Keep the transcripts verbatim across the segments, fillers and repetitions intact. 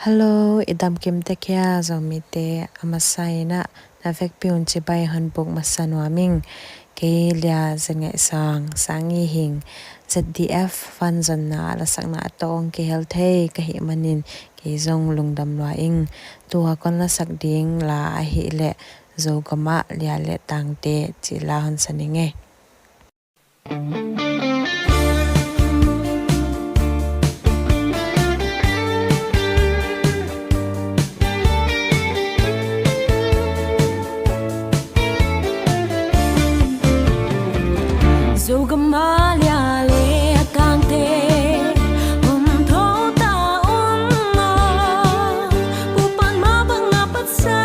Hello, i damkim tek hia Zomite? A masa in ah na vekpi un cibai hon buk masa nuam ing. Kei Lia Zen Ngaih Sang, Sang Ngi Hing, Z D F fund zonna lasakna tawh hong kihel thei ka hih manin kei zong lungdam lua ing. Tua kon lasak ding la ahih leh Zogam ah Lia le Tangte cih la hon sa ning e. Zogam ah Lia le Tangte, om tho ta un maw, pu pan ma bang a patsa,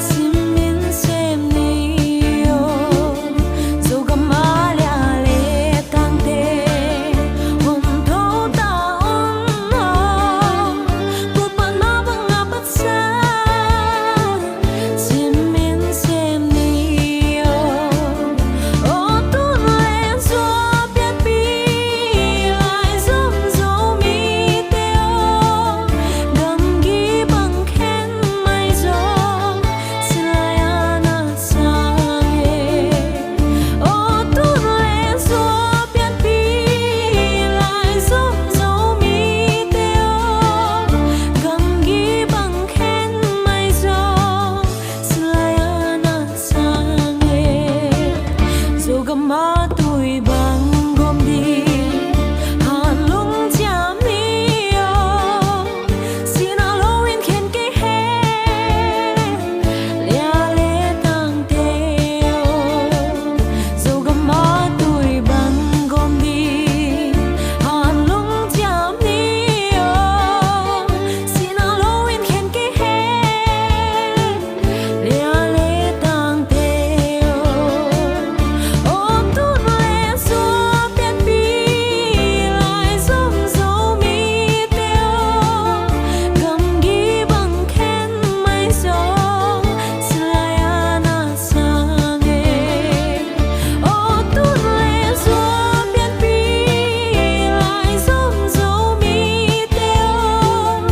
simin sem ni aw. Zogam ah Lia le Tangte, om tho ta un maw, pu pan ma bang a patsa, simin sem ni aw. Aw tun le zua pianpi lai zom Zomite aw, gamgi bang khen mai zong sin lai a na sang e. Aw tun le zua pianpi lai zom Zomite aw, gamgi bang khen mai zong sin lai a na sang e. Zogam ah tui bang gawm ding, han lung ciam ni aw, sihna lo in khen kei hen, Lia le Tangte aw. Zogam ah tui bang gawm ding, han lung ciam ni aw, sihna lo in khen kei hen, Lia le Tangte aw. Aw tun le zua pianpi lai zom Zomite aw, gamgi bang khen mai zong sin lai a na sang e. Aw tun le zua pianpi lai zom Zomite aw,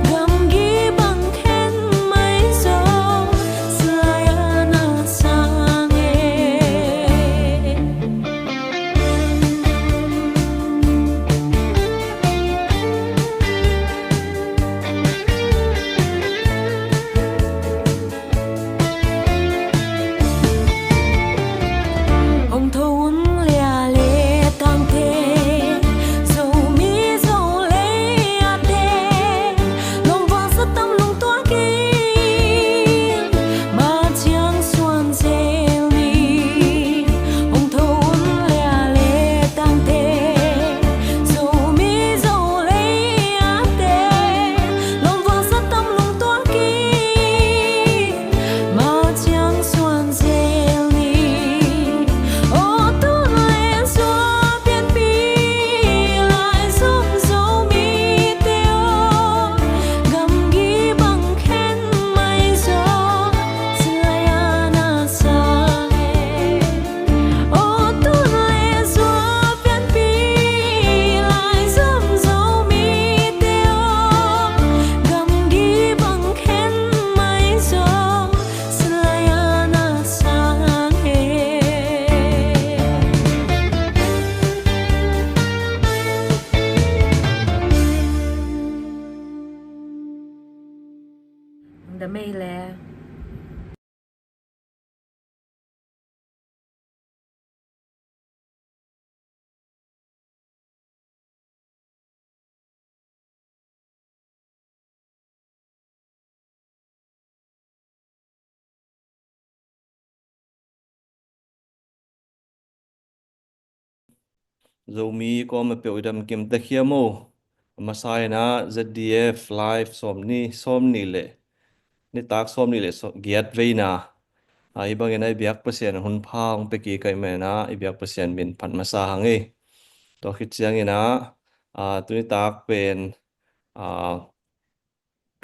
gamgi bang khen mai zong sin lai a na sang e. Hong tho un Lia le Tangte, Zomi Zo lei a te, lawmvang sa tam lungtuak in, ma ciang suan zel ni. Hong tho un Lia le Tangte, Zomi Zo lei a te, lawmvang sa tam lungtuak in, ma ciang suan zel ni. Aw tun le zua pianpi lai zom Zomite aw, gamgi bang khen mai zong sin lai a na sang e. Aw tun le zua pianpi lai zom Zomite aw, gamgi bang khen mai zong sin lai a na sang e. Dam ei le. Zomi kawm a peuh i damkim tek hiam aw? A masa in ah Z D F live sawm ni, sawm ni le, nitak sawm ni le so-, giat veina. A, hih bangin ah i biak Pasian hun pha hong pia kik ahih manin ah i biak Pasian min phat masa hang e. Tua khit ciangin ah, a, tunitak pen, a,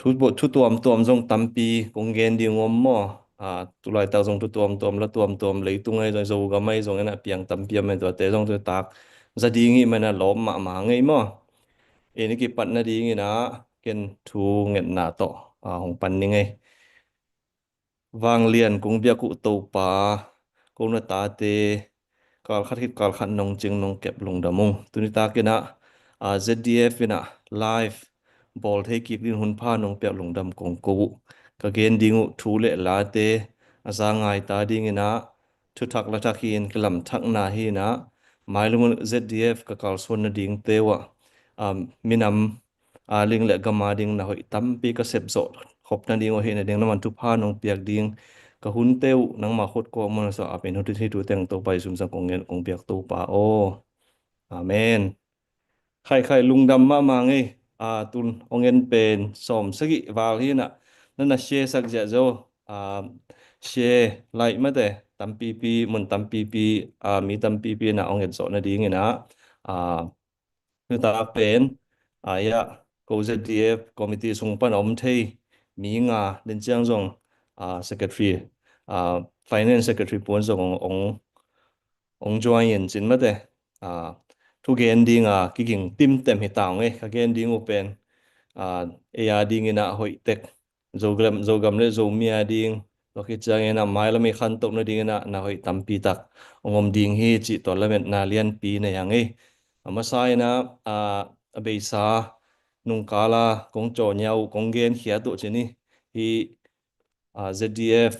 thu, thu tuamtuam zong tampi kong gen ding om maw? A, tulaitak zong thu tuamtuam, la tuamtuam, leitung ahi zong, Zogam ahi zong in ah piang tampi om e, tuate zong tunitak za ding hih manin ah lawp mahmah ngei maw? in i kipat nadingin ah ken thu ngetna tawh, ah, hong pan ning ei. Vanglian kong biak uh Topa, ko na tate kalkhat khit kalkhat nong cing nong kep lungdam ung. Tuni takin ah, ah, Z D F in ah live bawl thei kik ding hun pha nong piak lungdam kong ko uh. Ka gen ding uh thu le late a za ngai ta dingin ah thuthak lathak hi in kilamthakna hi in ah, mailum Z D F ka kalsuan nadingte uh ah, um, minam a ling le gam a ding na hoih tampi ka sep zawh khop nading uh hi nading na man thupha nong piak ding ka hunte uh nangma khut kawk mun sa a pen huti hi tu teng Topa Jesu min sang kong ngen kong piak Topa aw. Amen. Khai khai lungdam mahmah ngei. A, tun ong en pen sawm sagih val hi in ah, na na share sak ziahziah, a, share like mate tampipi mun tampipi, a, mi tampipi na ong en zawh nadingin ah, a, tutak pen, a, ia, ko Z D F committee sung pan a om thei mi nga den ciang zong, a, secretary, a, finance secretary puan zong ong, ong, ong join in cin mate, a, thu gen ding a kiging timtem hi tang e, ka gen ding uh pen, a, ei a dingin ah hoih tek Zogam, Zogam le Zomi a ding, tua khit ciangin ah mailam i khantoh nadingin ah na hoih tampi tak ong om ding hi cih tua lametna lianpi nei hang ei. A masa in ah, a, a beisa nungkal a kong cawhnya uh kong genkhiat uh cin hi, hi, a, Z D F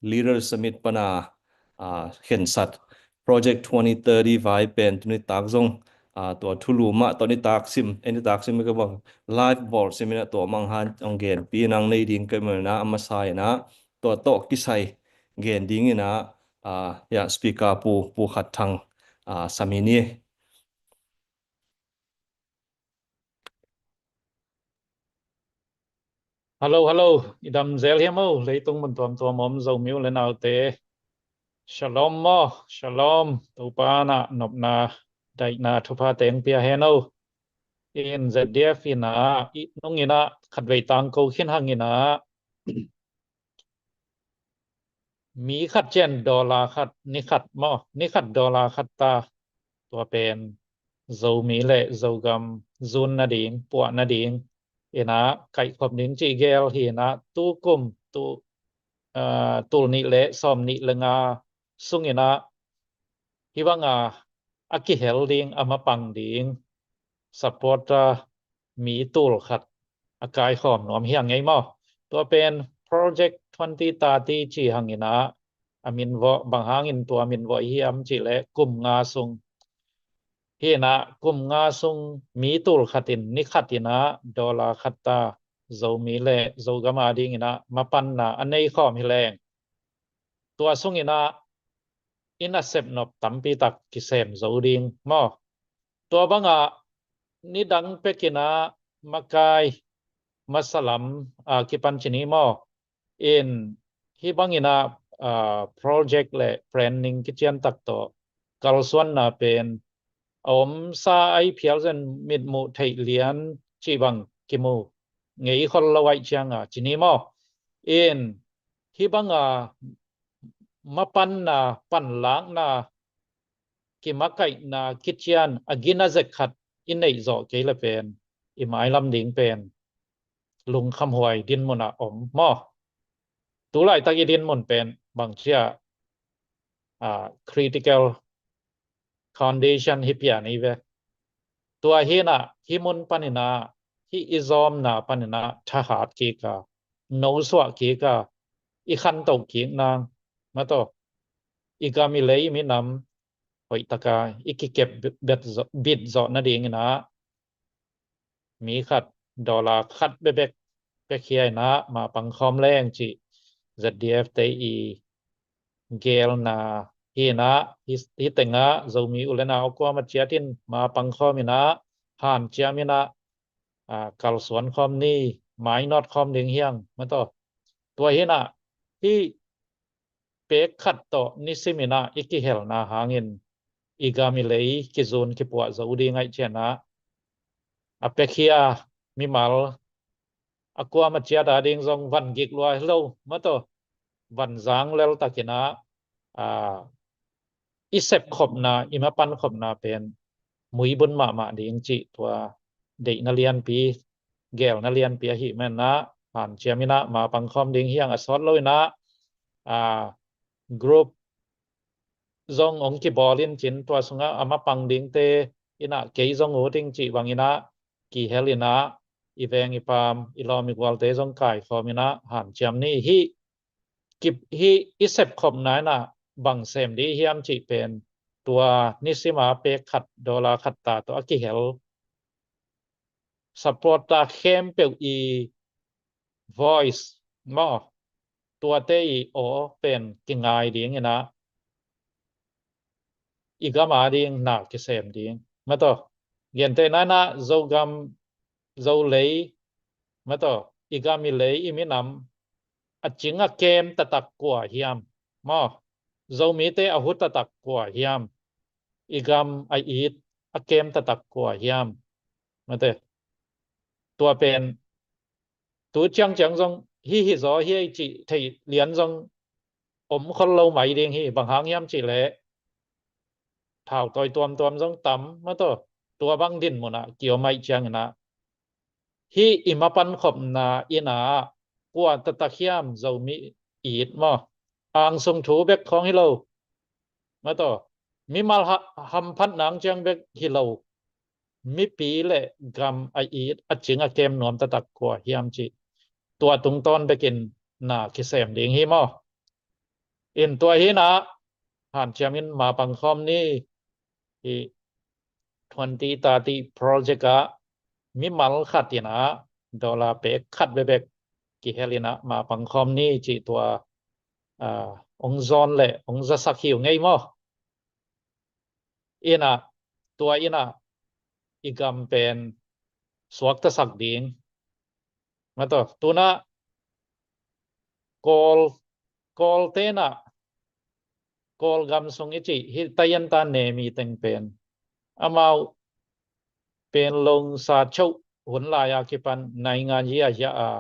Leaders Summit pan a, a, khensat Project twenty thirty vai pen tuni tak zong, a, tua thulu mah tua nitak sim, e nitak sim ka bang live bawl sim in ah tua mang han ong genpi nang nei ding ka mun ah a masa in ah tua tawh kisai gen dingin ah, a, ia, speaker pu, Pu Khat Thang, a, sam hi ni. Hello, hello. I dam zel hiam o, leitung mun tuamtuam om Zomi u le naute. Shalom maw, shalom. Topa na nopna, daihna, thupha teng pia hen o. In Z D F in ah, i nung in ah, khatvei tangko khin hang in ah, mi khat cian dollar khat, ni khat maw, ni khat dollar khat ta, tua pen Zomi le Zogam zun nading, puah nading in ah kaihkhop ding cih gel hi in ah, tu kum, tu, ah, tul nih le sawm nih le nga sung in ah hi bang a, a kihel ding, a mapang ding supporter mi tul khat a kaikhawm nuam hi a ngei maw. Tua pen Project twenty thirty ci hang in ah, a min vawh, bang hangin tua min vawh i hiam cih leh kum nga sung hi in ah, kum nga sung mi tul khat in ni khat in ah dollar khat ta Zomi le Zogam a ding in ah mapanna a nei khawm hi leng, tua sung in ah i nasep nop tampi tak kisem zo ding maw. Tua bang a nidang pek in ah makai, masalam, a, kipan ci ni maw. In hi bang in ah, a, project le planning kician tak tawh kalsuanna pen a omsa a i phial zen mitmuh theih lian cih bang kimu ngei khol lo ahih ciang a ci ni maw. In hi bang a mapanna, panlakna, kimakaihna kician a gina zek khat i neih zawh kei le pen i mailam ding pen lungkhamhuai dinmun ah om maw. Tu laitak i dinmun pen bang ci a, a, critical condition hi pian hi ve. Tua hi in ah hi mun pan in ah, hi i zawmna pan in ah thahat kik a, nosuah kik a, i khantoh kik nang, mataw, i gam i lei i minam hoih tak a i kikep bet zawh, bit zawh nading in ah mi khat dollar khat bekbek pia khia in ah mapang khawm leng cih Z D F te i gelna hi in ah, hi, hi teng ah Zomi u le nau kuamah ciat in mapang khawm in ah hanciam in ah, a, kalsuan khawm ni, mainawt khawm ding hi hang, mataw. Tua hi in ah hi pek khat tawh nisim in ah i kihelna hangin i gam i lei kizun kipuah zo ding ahih ciang ah, a pia khia mimal a kuamah ciat a ding zong van gik lua hi lo, mataw, van zang lel tak in ah, a, i sep khopna, i mapan khopna pen muibun mahmah ding cih tua deihna lianpi, gelna lianpi ahih manin ah hanciam in ah ma pangkhawm ding hi hang. A sawt lo in ah, a, group zong hong kibawl in cin, tua sungah a mapang dingte in ah kei zong ut ing cih bangin ah kihel in ah i veng i paam, i lawm i gualte zong kaikhawm in ah hanciam ni. Hih, kip, hih i sepkhopna in ah bang sem ding hiam cih pen tua nisima pek khat, dollar khat ta tawh a kihel supporter khempeuh i voice maw, tuate i aw pen kingai ding in ah i gam ading na kisem ding. Mataw, gentehna in ah Zogam, Zolei, mataw, i gam i lei i minam a cing a kem taktak kua hiam? Maw, Zomite a hu taktak kua hiam? I gam a it a kem taktak kua hiam? Mate, tua pen tu ciangciang zong hih hi zaw hi ei cih thei lian zong om khol lo mai ding hi. Bang hang hiam cih leh thautawi tuamtuam zong tam, mataw, tua bang din mun ah kiom ahih ciangin ah hih i mapan khopna in ah kua taktak hiam Zomi it maw? Angsung thu bek khawng hi lo, mataw, mimal ha-, hamphat nang ciang bek hi lo, mipi le gam a it a cing a kem nuam taktak kua hiam cih tua tungtawn bekin na kisem ding hi maw? In tua hi in ah hanciam in ma pangkhawm ni. Hih twenty thirty project ah mimal khat in ah dollar pek khat bekbek kihel in ah ma pangkhawm ni cih tua, a, hong zawn le hong zasak hi uh ngei maw? In ah, tua in ah i gam pen suaktasak ding. Mataw, tu in ah Kawl, Kawlte in ah, Kawlgam sung i cih hi, tayan ta Nemi teng pen amau pen longsa choh hun lai a kipan naingan yia yia a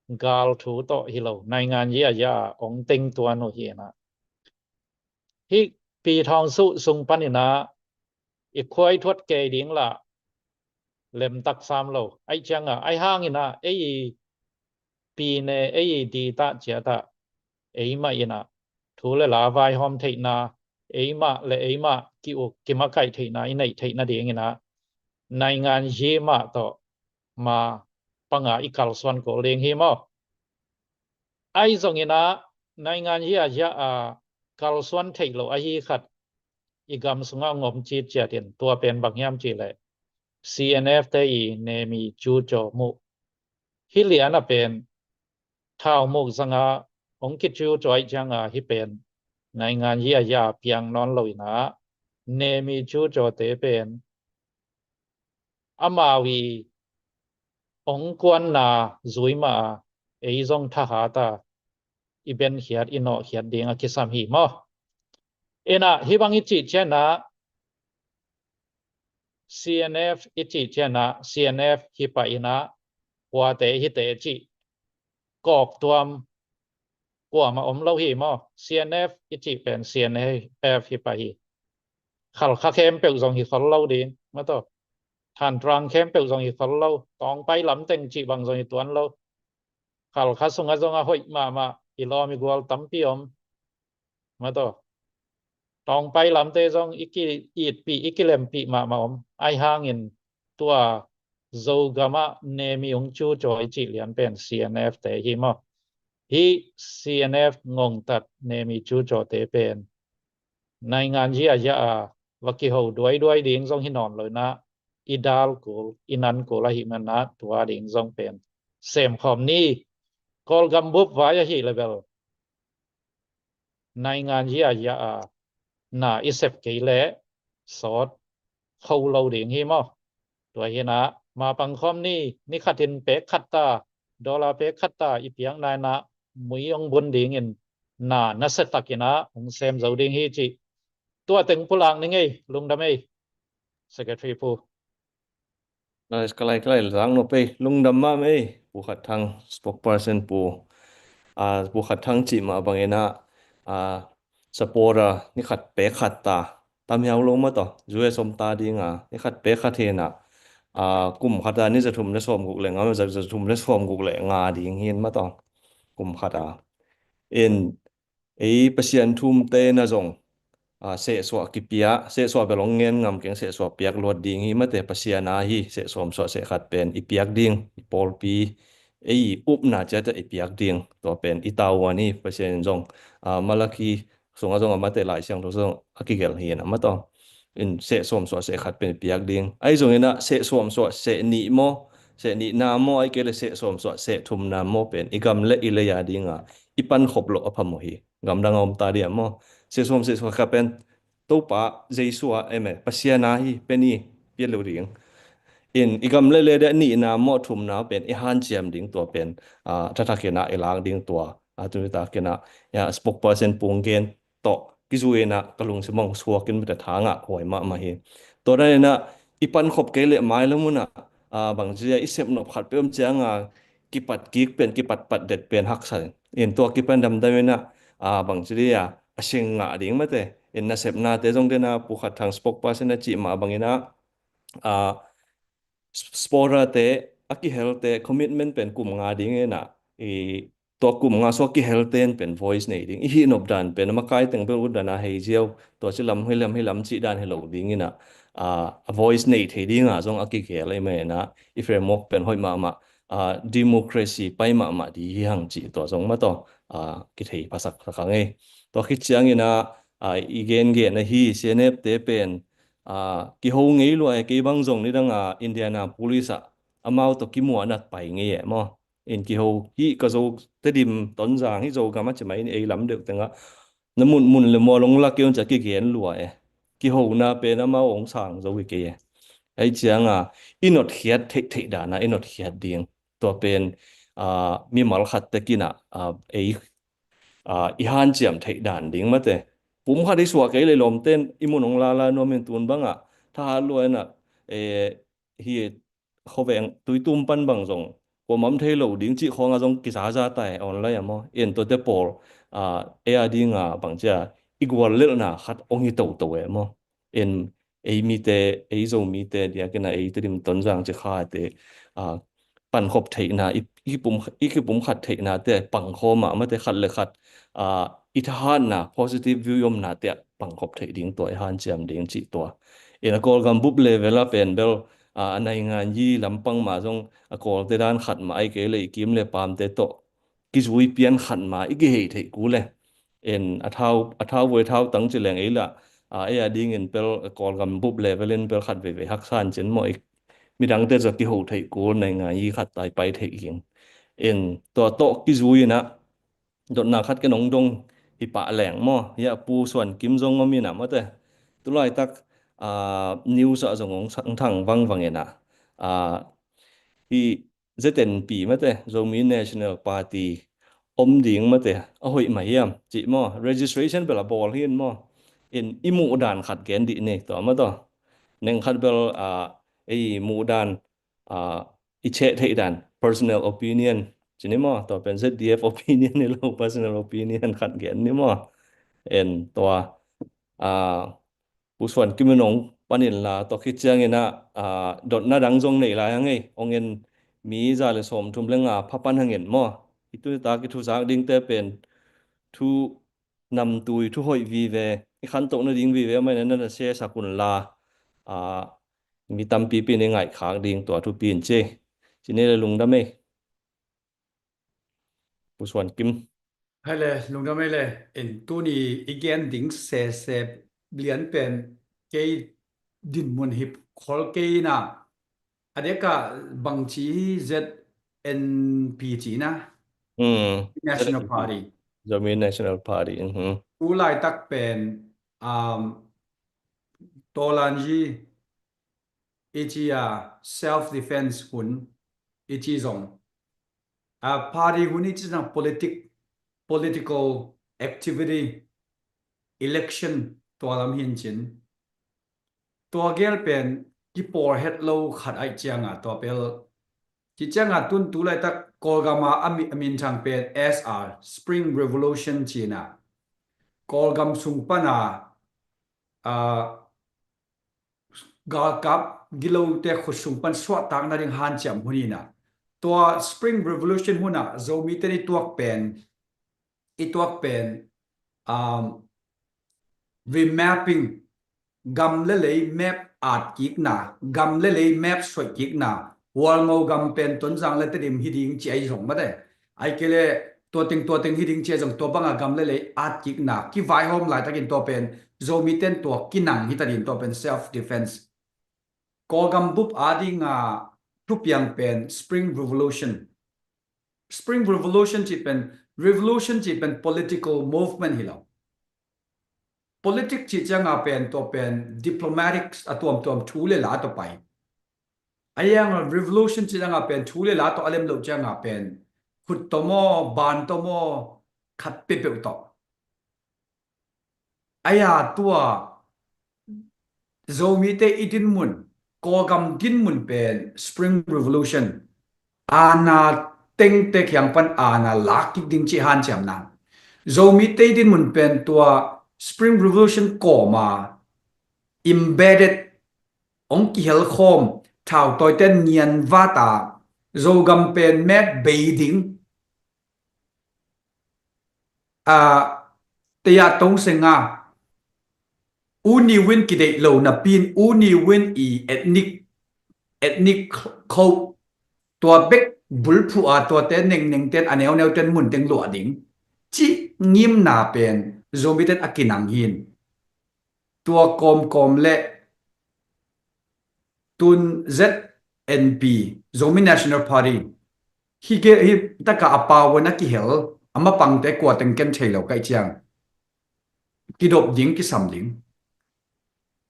gal thu tawh hi lo, naingan yia yia a hong teng tuan uh hi in ah, hih Pi Thawng Suh sung panin ah i khuai thuat kei ding lah lemtak sam lo. Ahih ciangah, ahih hangin ah ei i pi ne, ei i di tah ciat ah eimah in ah thu le la vaihawm theihna, eimah le eimah ki-uk kimakaih theihna i neih theihna dingin ah naingan yia mah tawh ma panga i kalsuan kul ding hi maw? Ahi zongin ah naingan yia yia a kalsuan theih lo ahi khat i gam sungah ngom citciat in, tua pen bang hiam cih leh C N F te i Nemi cucaw muh. Hih lian a pen thau muk zanga hong kicucaw ahih cianga hih pen naingan yia yia piang nawn lo in ah Nemi cucawte pen amau i hong kuanna zui mah a, ei zong thahat a i benkhiat i nawhkhiat ding a kisam hi maw? In ah hih bang i cih ciangah C N F i cih ciangah C N F hi pah in ah kuate hite cih kawk tuam kuamah om lo hi maw? C N F i cih pen C N F hi pah hi. Khalkha khempeuh zong hi khol lo ding, mataw. Thantrang khempeuh zong hi khol lo. Tawngpai lamteng cih bang zong hi tuan lo. Khalkha sungah zong a hoih mahmah i lawm i gual tampi om, mataw. Tawngpai lamte zong i ki-itpih, i kilempih mahmah om. Ahi hangin tua Zogamah Nemi hong cucaw i cih lian pen C N F te hi maw? Hih C N F ngongtat Nemi cucawte pen naingan yia yia a va kiho duaiduai ding zong hi nawn lo in ah i dal kul, i nan kul ahih manin ah tua ding zong pen semkhawm ni. Kawlgam bup vai ahih leh bel naingan yia yia a na i sep kei leh sawt kho lo ding hi maw? Tua hi in ah ma pangkhawm ni, ni khat in pek khat ta, dollar pek khat ta i piakna in ah mui hong bun dingin na nasiatakin ah hong sem zo ding hi cih tua teng pulak ning ei. Lungdam ei, Secretary Pu. Nice, ka lai, ka lai, zang no pei, lungdam mah mei, Pu Khat Thang, spokesperson Pu, ah, Pu Khat Thang cih mah bangin ah, ah, supporter ni khat pek khat ta, tam hiau lo mah tawh, U S om ta ding a, ni khat pek khat hi in ah, aa, kum khat a ni za thum le sawm guk le nga, za, za thum le sawm guk le nga ding hi in mataw. Kum khat a. In, ei Pasian thumte na zong, aa, sehsuah kipia, sehsuah bel hong ngen ngam keng, sehsuah piak luat ding hi mate, Pasian a hi, seh sawm suah seh khat pen i piak ding, i pawlpi, ei upna ciat ah i piak ding, tua pen i tavuan hi, Pasian in zong, aa, Malaki sungah zong a mate, Lai Siangtho zong a kigelh hi in a mataw. In seh sawm suah seh khat pen i piak ding. Ahi zongin ah seh sawm suah seh nih maw, seh nihna maw, ahih kei leh seh sawm suah seh thumna maw pen i gam le i lei a ding a i pankhop loh a phamawh hi. Gamdang a om ta ding a maw. Seh sawm seh suah khat pen Topa Jesu a, em e, Pasian a hi pen i piak lo ding. In i gam le lei ding a nihna maw thumna pen i hanciam ding, tua pen, aa, thathak in ah i lak ding tua. Aa, tuni tak in ah, ya, spokesperson Pung Gen tawh kizui in ah ka lungsim hong suak in mate, tha ngah huai mahmah hi. Tua dan in ah i pankhop kei leh mailam hun ah, aa, bangci dia i sepnop khat peuh om ciang a kipat kik pen, kipatpat det pen haksa in, tua kipan damdam in ah, aa, bangci dia a seng ngah ding mate. In nasepnate zong den a, Pu Khat Thang spokesperson a cih mah bangin ah, aa, s-, supporter te, a kihelte commitment pen kum nga ding in ah, i tua kum nga sung a kihelte in pen voice nei ding. I hih nop dan pen a makai teng bel ut dan a hei ziau, tua ci lam hi lam hi lam cih dan hi lo ding in ah, aa, a voice nei thei ding a zong a kigel ahih manin ah i framework pen hoih mahmah, aa, democracy pai mahmah ding hi hang cih tua zong mataw, aa, kithei phasak sak hang ei. Tua khit ciangin ah, aa, i gengen ahi C N F te pen, aa, kiho ngei lua e, kei bang zong nidang a Indianapolis ah amau tawh kimuh a na pai ngei e maw. In kiho hi, ka Zo, Tedim, Tonzang hi, Zogam a ci mai in ei lam deuh teng ah na mun mun le mual hong la kei un ci a kigen lua e. Kihona pen amau hong sang zo hi kei e. Ahih ciang a i notkhiat theihtheih dan a i notkhiat ding. Tua pen, aa, mimal khat tek in ah, aa, ei, aa, i hanciam theih dan ding mate. Pum khat i suah kei leh lawmte in i mun hong la la nuam in, tun bang ah thahat lua in ah, e, hi khuaveng Tuitum pan bang zong kuamah om thei lo ding cih khawng ah zong kizaza ta e online ah maw. In tuate pawl, aa, ei a ding a bangci a i guallelhna khat hong hi toto e maw. In ei mite, ei Zomite diak in ah ei Tedim, Tonzang ci khate, aa, pankhop theihna, i, i kipum, i kipumkhat theihnate pangkhawm a mate, khat le khat, aa, i thahatna, positive view i omnate ah pangkhop theih ding, tua i hanciam ding cih tua. In a Kawlgam bup level ah pen bel, aa, a naingan yi lampang mah zong a Kawlte dan khat mah ahih kei leh i kim le pamte tawh kizui pian khat mah i kihei theih kul e. In a thau, a thau voi thau tang ci leng ei lah, aa, ei a dingin pel Kawlgam bup level in pel khat veivei haksa in cin maw, i midangte zaw kiho theih kul, naingan yi khat tai pai theih ing. In tua tawh kizui in ah dotna khat ken hong dong hi pah leng maw, hi a Pu Suan Kim zong om in ah mate. Tulaitak, aa, news ah zong hong thang vangvang in ah, aa, hi Z N P mate, Zomi National Party om ding mate, a hoih mah hiam cih maw, registration bel a bawl hi in maw. In i muh dan khat gen dih ni, tua maw tua. Neng khat bel, aa, ei muh dan, aa, i ceh theih dan, personal opinion ci ni maw, tua pen Z D F opinion hi lo, personal opinion khat gen ni maw. En tua, aa, Pu Suan Kim in hong pan inla, tua khit ciangin ah, aa, dotna dang zong nei lai hang ei, hong en, mi za le sawmthum le nga pha pan hang en maw. I tuni tak i thuzak dingte pen thu namtui, thu hoih vive, i khantoh nading vive a mah in na na share sak unla, aa, mi tampipi in i ngaihkhak ding tua thupi in ci. Ci ni le lungdam ei. Pu Suan Kim. Hai le, lungdam ei le, en tuni i gen ding sese lian pen kei dinmun hi khol kei in ah, a diak ah bangci hi, Z N P ci na? Hmm. National Party. Zomi National Party. Mhm. Tu laitak pen, um, Tawlanyi i ci a self defense hun i ci zong, a, party hun i ci zong politic, political activity, election tua lam hi in cin. Tua gel pen kipawl het lo khat ahih ciang a, tua pel ci ciang a tun tu laitak Kawlgam a a mi, a minthang pen S R, Spring Revolution ci in ah, Kawlgam sung pan a, a, galkap gilote khut sung pan suahtak nading hanciam hun hi in ah, tua Spring Revolution hun ah Zomite in i tuak pen, i tuak pen, um, remapping, gam le lei map atkikna, gam le lei map soihkikna, Hualngo gam pen Tonzang le Tedim hi ding ci ahi zong mate, ahih kei leh tua teng tua teng hi ding ci ahi zong, tua banga gam le lei atkikna kivaihawm laitakin tua pen Zomite in tua kinang hi ta ding, tua pen self defense. Kawlgam bup adinga thupiang pen Spring Revolution. Spring Revolution cih pen, revolution cih pen political movement hi lo. Politic cih cianga pen, tua pen diplomatic a tuamtuam, thu le la tawh pai. Ahi hanga revolution cih cianga pen thu le la tawh a lem loh cianga pen khut tawh maw, ban tawh maw, khat peuhpeuh tawh. Ahi a tua Zomite i dinmun, Kawlgam dinmun pen Spring Revolution, aana tengte kiang pan aana lak kik ding cih hanciam nang. Zomite i dinmun pen tua Spring Revolution kawma embedded, hong kihelkhawm, thautawite nianvata, Zogam pen map bei ding, a, teya tong senga, U Ne Win kideih lo napi in, U Ne Win i ethnic, ethnic code, tua bek bulphuh a, tuate nengnengten, a neuneuten mun teng luah ding cih ngimna pen Zomite in a kinang hi in. Tua kawmkawm le tun Z N P, Zomi National Party, hi ke, hi taka a pau a kihel, a mapangte kua teng ken thei lo ka hih ciang, kidop ding, kisam ding.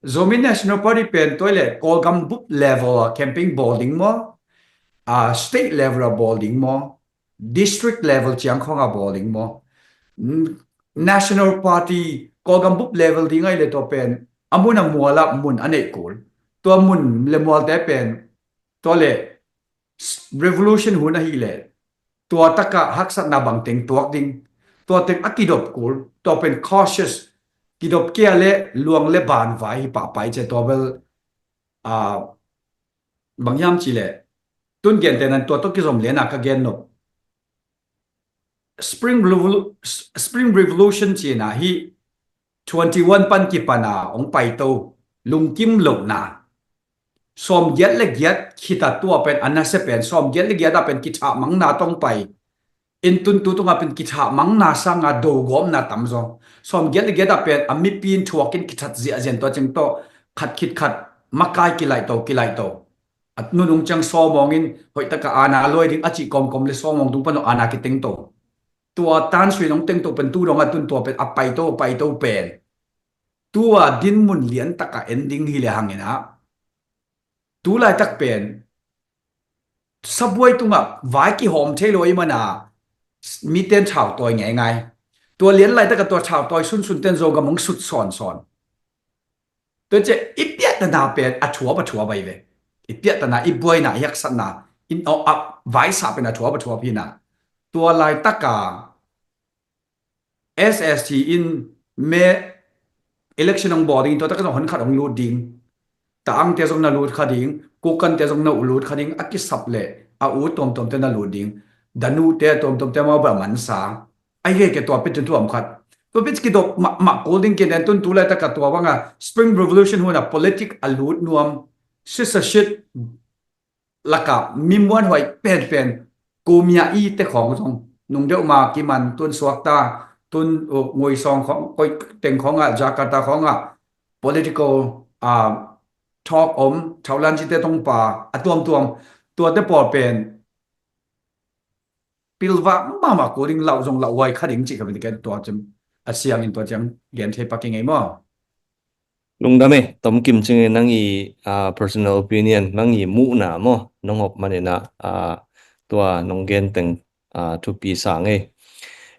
Zomi National Party pen tua le Kawlgam bup level a campaign bawl ding maw, a, state level a bawl ding maw, district level ciang khawng a bawl ding maw, n-, National Party Kawlgam bup level ding ahih leh tua pen a mun a mual ah mun a neih kul. Tua mun le mualte pen tua le s-, revolution hun ahih leh tua taka haksatna bangteng tuak ding, tua teng a kidop kul, tua pen cautious, kidop kei a le luang le ban vai hi pahpah i ci a, tua bel, a, bang hiam cih leh tun gentehna in tua tawh kizom lian a ka gen nop. Spring Revolu-, Spring Revolution cihna hi twenty-one pan kipan a hong paito lungkim lohna. Sawmgiat le giat khit a tua pen a nasia pen, sawmgiat le giat a pen kithahmangna tawh hong pai. Inntuntu tungah pen kithahmangna sanga dogawmna tam zaw. Sawmgiat le giat a pen a mipi in thuak in kithat ziahziah in tua ciang tawh khat khit khat makai kilaihto, kilaihto. A nunung ciang sawmawng in hoih taka aana luai ding a cih kawmkawm le sawmawng tung pan aana kitengto. Tua tansui in hong tengto pen tu dong a tun tua pen a paito, paito pen tua dinmun lian taka en ding hi le hang in ah, tu laitak pen sabuai tungah vai kihawm thei lo ahih mana mite in thautawi ngeingai. Tua lian laitak a tua thautawi sunsun ten Zogam hong sut sawnsawn. Tua ciah i piahtana pen a thuap a thuap ahi ve. I piahtana, i buaina, i haksatna, in a, a vaisa pen a thuap a thuap hi in ah, tua laitaka S S T in me election hong bawl ding, tua taka zong hon khat hong lut ding. Taangte zong na lut kha ding, Kukante zong na lut kha ding, a kisap le a ut tuamtuamte na lut ding. Danute tuamtuamte mah bel a mansa. Ahi kei tua pen tun thu om khat. Tua pen kidop mahmah kul ding, kei nen tun tu laitaka tua banga Spring Revolution hun a politic a lut nuam, censorship laka mi muanhuai penpen, Kumia i te khawng zong nung deuh ma kiman, tun suakta, tun, uh, Ngui Sawng khawng, Koi Teng khawngah, Jakarta khawngah political, ah, talk om, Thaulan cite tongpa a tuamtuam, tuate pawl pen pilvak mahmah kul ding, lauh zong lauhhuai kha ding cih ka pen ken tua ciang a siangin tua ciang gen thei pak ing ei maw? Lungdam e, Tom Kim Cing e, nang i, ah, personal opinion, nang i muhna maw, nong hop manin ah, ah, tua nong gen teng, ah, thupi sang e.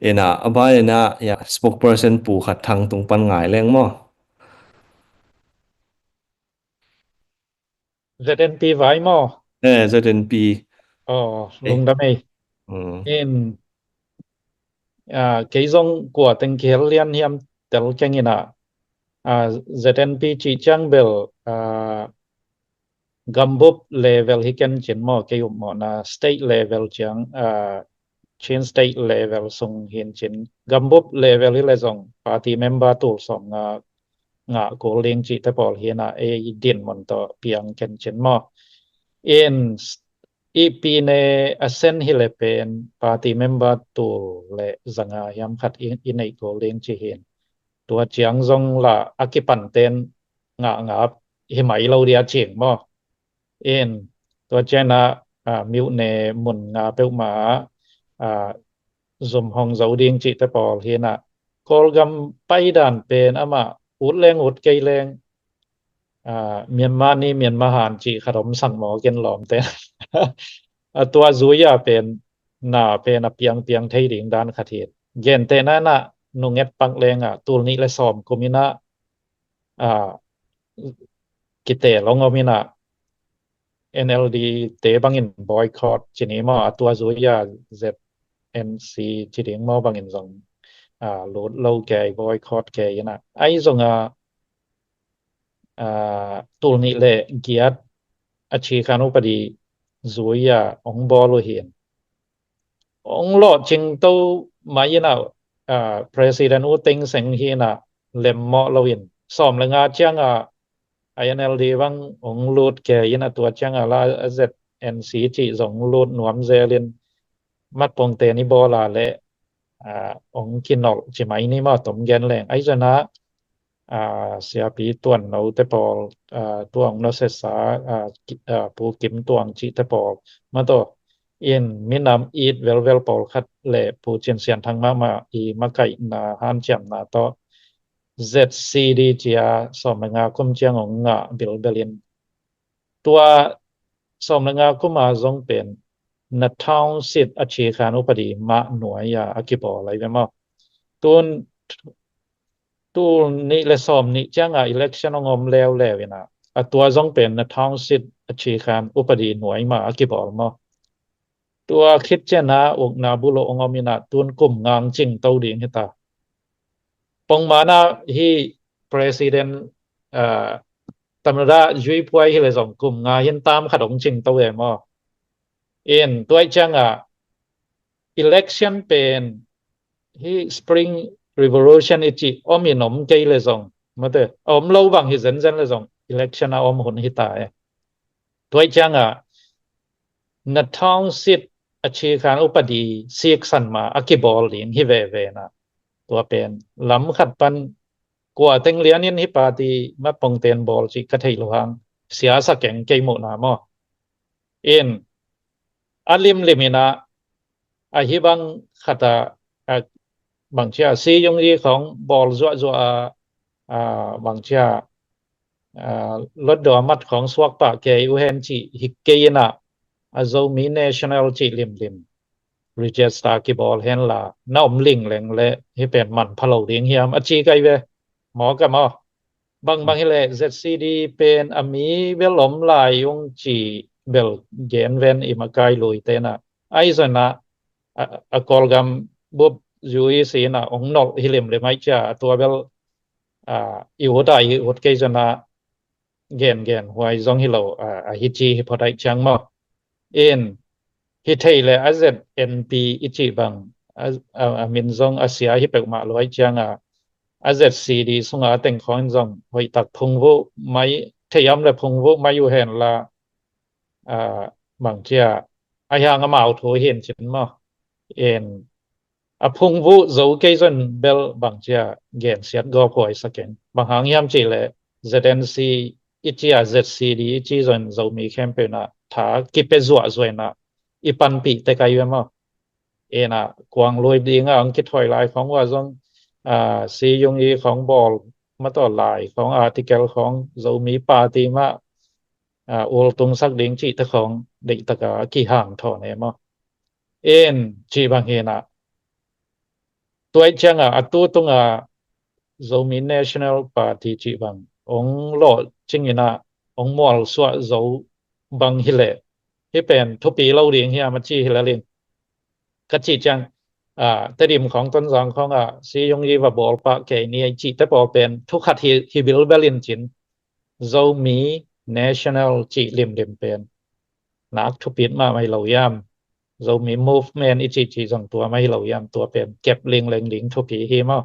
Ena, a ban ena, ya, spokesperson Pu Khat Thang tung pan ngai leng maw? Z N P vai maw? Eh, Z N P. Oh, eh, lungdam ei. Mm. In, ah, kei zong kua teng kihel lian hiam tel keng in ah, ah, Z N P cih ciang bel, ah, gambup level hi ken cin maw, kei upmawhna state level ciang, ah, Chin state level sung hin cin, gambup level hi le zong party member tul sawm nga ngah kul ding cihte pawl hi na, ei dinmun tawh piang ken cin maw. In i pi ne a sen hi le pen party member tul le zanga hiam khat i, i neih kul ding ci hin. Tua ciang zong la a kipan ten ngah ngap hi mai lo dia cing maw. In tua ciang a, ah, miuh ne mun nga peuhmah ah, zum hong zo ding cihte pawl hi na, Kawlgam paidan pen amah ut leng ut kei leng, ah, Myanmar ni Myanmar han cih khat om sang maw ken lawmte. A tua zui a pen na pen a piang piang thei ding dan khat hi. Gente na na nunget pak leng a tul nih le sawm kum ina, ah, kite long om ina N L D te bangin boycott ci ni maw, a tua zui a Z N C ci ding maw bangin zong, ah, lut lo kei, boycott kei ina. Ai zong a, ah, tul nih le giat a cikhan upadi zui a ong bawl uh hin. Ong lawh cingto mai ina, ah, President U Thein Sein hi na lemmawh lo in. Sawm le nga ciang a I N L D bang ong lut kei ina tua ciang a la Z N C cih zong lut nuam zel in mat pongte ni bawl a le, ah, ong kinolh ci mai ni maw tom gen leng. Ai zong a, ah, siapi tuan no te pawl, ah, tuang no sesa, ah, ki-, ah, Pu Kim Tuang cih te pawl. Maw tawh, in minam it velvel pawl khat le Pu Cin Sian Thang mahmah i makaihna hanciamna tawh Z C D cia sawm le nga kum ciang ong ngah bilbel in. Tua sawm le nga kum a zong pen Nathawng Sit a cikhan upadi mah nuai a a kibawl lai ve maw. Tun tul nih le sawm nih ciang a election ong om leuleu ina, a tua zong pen Nathawng Sit a cikhan upadi nuai mah a kibawl maw. Tua khit ciang a ukna buluh ong om ina tun kum nga ong cingto ding hi ta. Pongmana hi President, ah, Tamada Zui Puai hi le zong kum nga hin tam khat ong cingto e maw. In tua ciang a election pen hi Spring Revolution i cih om in om kei le zong, mate, a om lo bang hi zenzen le zong election a om hun hi ta e. Tua ciang a Nathawng Sit a cikhan upadi siksan ma a kibawl ding hi veve na. Tua pen lam khat pan kua teng lian in hi party mat pongten bawl cih ka thei lo hang siasa keng kei muhna maw. In a limlim ina a hi bang khat a, a bang cia si yung yi khong bawl zuahzuah a, a bang cia, a, lotdawh a mat khong suak pah kei uh hen cih hi kei ina a Zomi National cih limlim register kibawl hen la na om lingleng le hi pen man pha lo ding hiam a ci kai ve. Maw ka maw. Bangbang hi le Z C D pen a mi bel om lai ung ci bel gen ven i makai lui te na. Ai zon a, a, a Kawlgam bup zui si na ong nolh hi limlim ai cia a tua bel, a, i ut a i ut kei zon a gen gen huai zong hi lo, a, a hi ci hi phot ai ciang maw. In hi thei le a Z N P i ci bang a, a, a min zong a sia hi peuhmah lo ai ciang a, a Z C D sunga teng khong in zong hoih tak phungvuh mai, thei am le phungvuh mai uh hen la, a, bang cia a hiang amau thu hin cin maw. In a phungvuh zo kei zon bel bang cia gensiat gawp huai sa keng. Bang hang hiam ci le Z N C i cia Z C D i ci zon Zomi khempeuh na tha kipia zuahzuai na i panpih te kai ve maw. Ena kuang lui ding a ang kithawi lai khong ua zong, a, si yung i khong bawl ma tawh lai khong article khong Zomi party mah, a, ul tungsak ding cih te khong deih taka kihang thawn e maw. En cih bang hi na. Tuai ciang a, a tu tung a Zomi National Party cih bang ong lawh cing ina ong mual suah zo bang hi le hi pen thupi lo ding hiam a ci hi la ling. Ka cih ciang, a, Tedim khong Tonzang khong a si yung i va bawl pah kei ni ai cih te pawl pen thu khat hi, hi bilbel in cin. Zomi national cih limlim pen nak thupit mahmah hi lo hiam? Zomi movement i cihcih zong tua mah hi lo hiam? Tua pen kep lingleng ding thupi hi maw?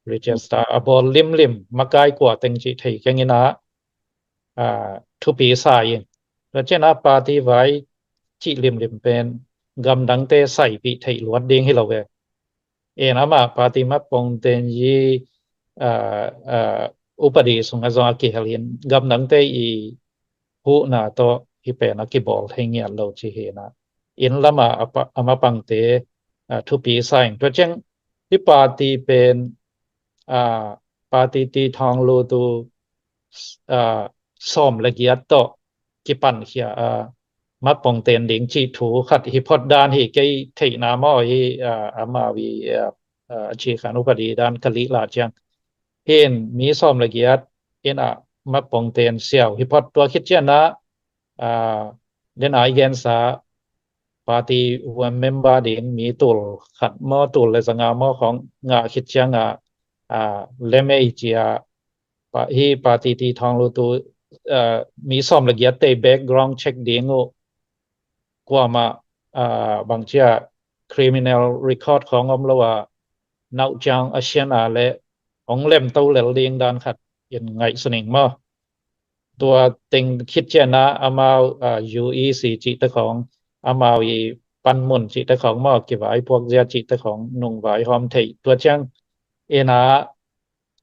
Register a bawl limlim makai kua teng cih thei keng in ah, ah, thupi sa in. Tua ciang ah party vai cih limlim pen gamdangte saipih theih luat ding hi lo ve. En amah party mapong ten yi, ah, ah, upadi sungah zong a kihel in gamdangte i huhna tawh hi pen a kibawl thei ngiat lo ci hi na. Inn lamah a pa-, a mapangte, ah, thupi sa in. Tua ciang hi party pen, ah, party ti thawng lu tu, ah, sawm le giat tawh kipankhia a mapong ten ding cih thu khat hi phot dan hi kei theihna maw hi, ah, amau i, ah, ah, a ci khan upadi dan ka lih la ciang. Hin mi sawm le giat in ah mapong ten siau hi phot tua khit ciang ah, ah, den ai gensa party member ding mi tul khat maw tul le zanga maw khong ngah khit ciang ah, ah, lemei cia pa-, hi party ti thawng lu tu, ah, mi sawm le giat te background check ding uh kuamah, ah, bangcia criminal record khong om lo a nauh ciang a sian a le hong lem to lel ding dan khat in ngaihsun ing maw? Tua teng khit ciang ah amau, ah, U E C cihte khong, amau i panmun cihte khong maw, kivai puak zia cihte khong nung vai hawm thei. Tua ciang in ah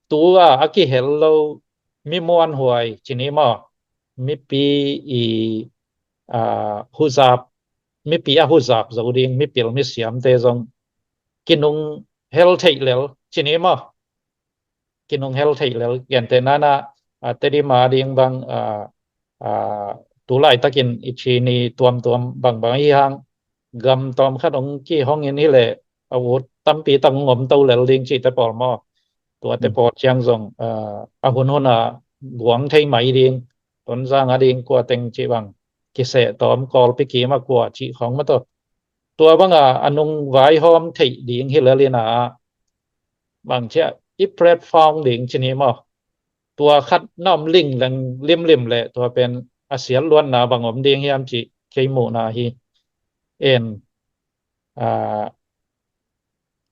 tu a a kihel lo mi muanhuai ci ni maw, mipi i, ah, huzap, mipi a huzap zo ding mipil misiamte zong kinung hel theih lel ci ni maw? Kinung hel theih lel. Gentehna in ah, ah, Tedim a ding bang, ah, ah, tu laitakin i ci ni tuamtuam bangbang hi hang gam tawm khat hong kihong in hi leh a ut tampi tak hong om to lel ding cihte pawl maw? Tuate pawl ciang zong, ah, a hunhun a guang thei mai ding, Tonzang a ding kua teng cih bang kiseh tawm Kawlpi kim a kua cih khong maw tawh. Tua bang a a nung vai hawm theih ding hi lel in ah bangcia i platform ding ci ni maw? Tua khat na om lingleng limlim le tua pen a siat luatna bang om ding hiam cih kei muhna hi. En, ah,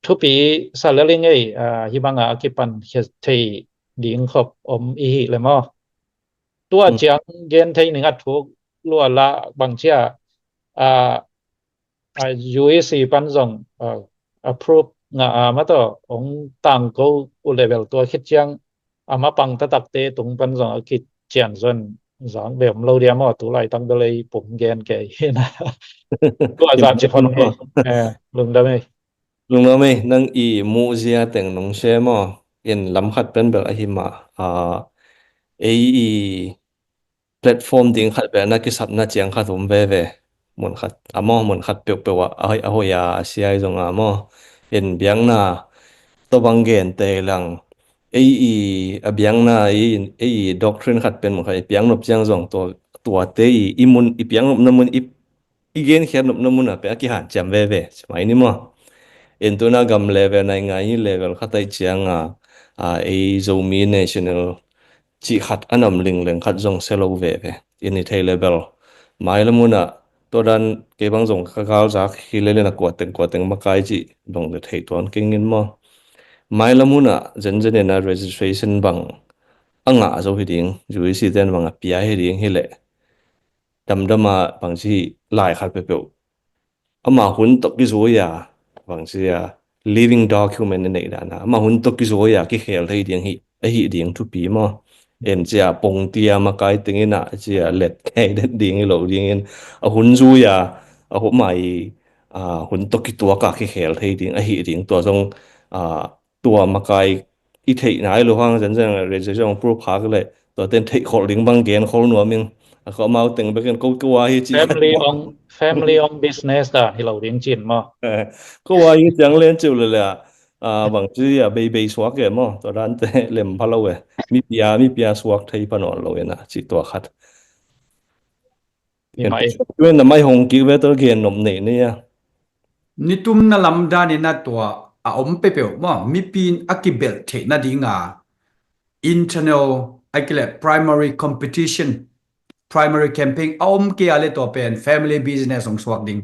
thupi sa lel ing ei, ah, hi bang a a kipankhia thei ding khop om i hi le maw? Tua ciang gen thei ning a thuk lua la bangcia, ah, a U E C pan zong, ah, approve ngah a maw tawh hong tangko uh le bel tua khit ciang a mapang taktakte tung pan zong a kician zon zang ve om lo dia maw? Tu laitak bel ei pum gen kei hi na. Tua zah ci khon hi. Eh, lungdam ei. Lungdam ei, nang i muhzia teng nong share maw? In lam khat pen bel ahi mah, ah, ei i platform ding khat bel na kisapna ciang khat um veve. Mun khat a maw, mun khat peuhpeuh ah a hoih, a hoih a sia i zong a maw, in biakna tawh bang gen tei lang. Ei i a biakna i, ei i doctrine khat pen mun khat i piaknop ciang zong tua, tuate i, i mun i piaknopna mun i i genkhiat nopna mun ah pen a kihanciam veve ci mai ni maw? In tuna gam level, naingngan level khat aih ciang a, a, ei Zomi national cih khat a nam lingleng khat zong sia lo veve. In i thei level mailam hun ah tua dan kei bang zong ka galzak hi lel in a kua teng kua teng makai cih dong le thei tuan keng in maw? Mailam hun ah zenzen in a registration bang a ngah zo hi ding, U E C ten bang a pia hi ding hi leh damdam a bangci lai khat peuhpeuh ama hun tawh kizui a, bangci a living document i neih dan a ama hun tawh kizui a kikhel thei ding hi, ahi ding thupi maw? En cia pongtia makai tengin a cia let kei det ding hi lo dingin a hun zui a, a hun mai, a, hun tawh kituak a kikhel thei ding ahi ding tua zong, a, tua makai i theih nai lo hang zenzen registration proof khak le tua ten theih khol ding bang gen khol nuam ing. A ko mau teng bekin ko ko a hi ci family ong, family ong business da hi lo ding cin maw? Ko a hi ciang len ciu le le a, a, bang ci a bei bei suak e maw? Tua dan te lem pha lo e. Mi pia, mi pia suak thei pha nawn lo e na ci tua khat. Ni mai. Tuin na mai hong kik ve tua gen nop nei nei a. Nitumna lam danin a tua a om peuhpeuh maw, mipi in a kibelh theih nadinga internal a kile primary competition primary campaign a om kei a le tua pen family business hong suak ding.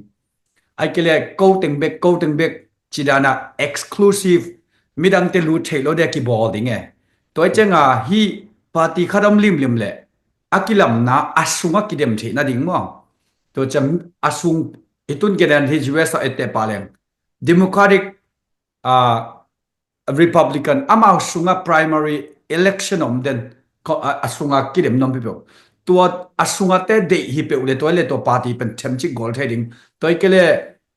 Ai kei le ko teng bek, ko teng bek ci dan a exclusive, midangte lut theih lo dia kibawl ding e. Tua ciang a hih party khat om limlim le a kilamna a sung a kidem theih nading maw? Tua ciang a sung, i tun gen dan hi U S a etteh pah leng Democratic, ah, Republican, amau sung a primary election om den, ko-, a, a sung a kidem nuam peuhpeuh. Tua a sung a te deih hi peuh le tua le tua party pen themcik gol thei ding. Tua i kei le,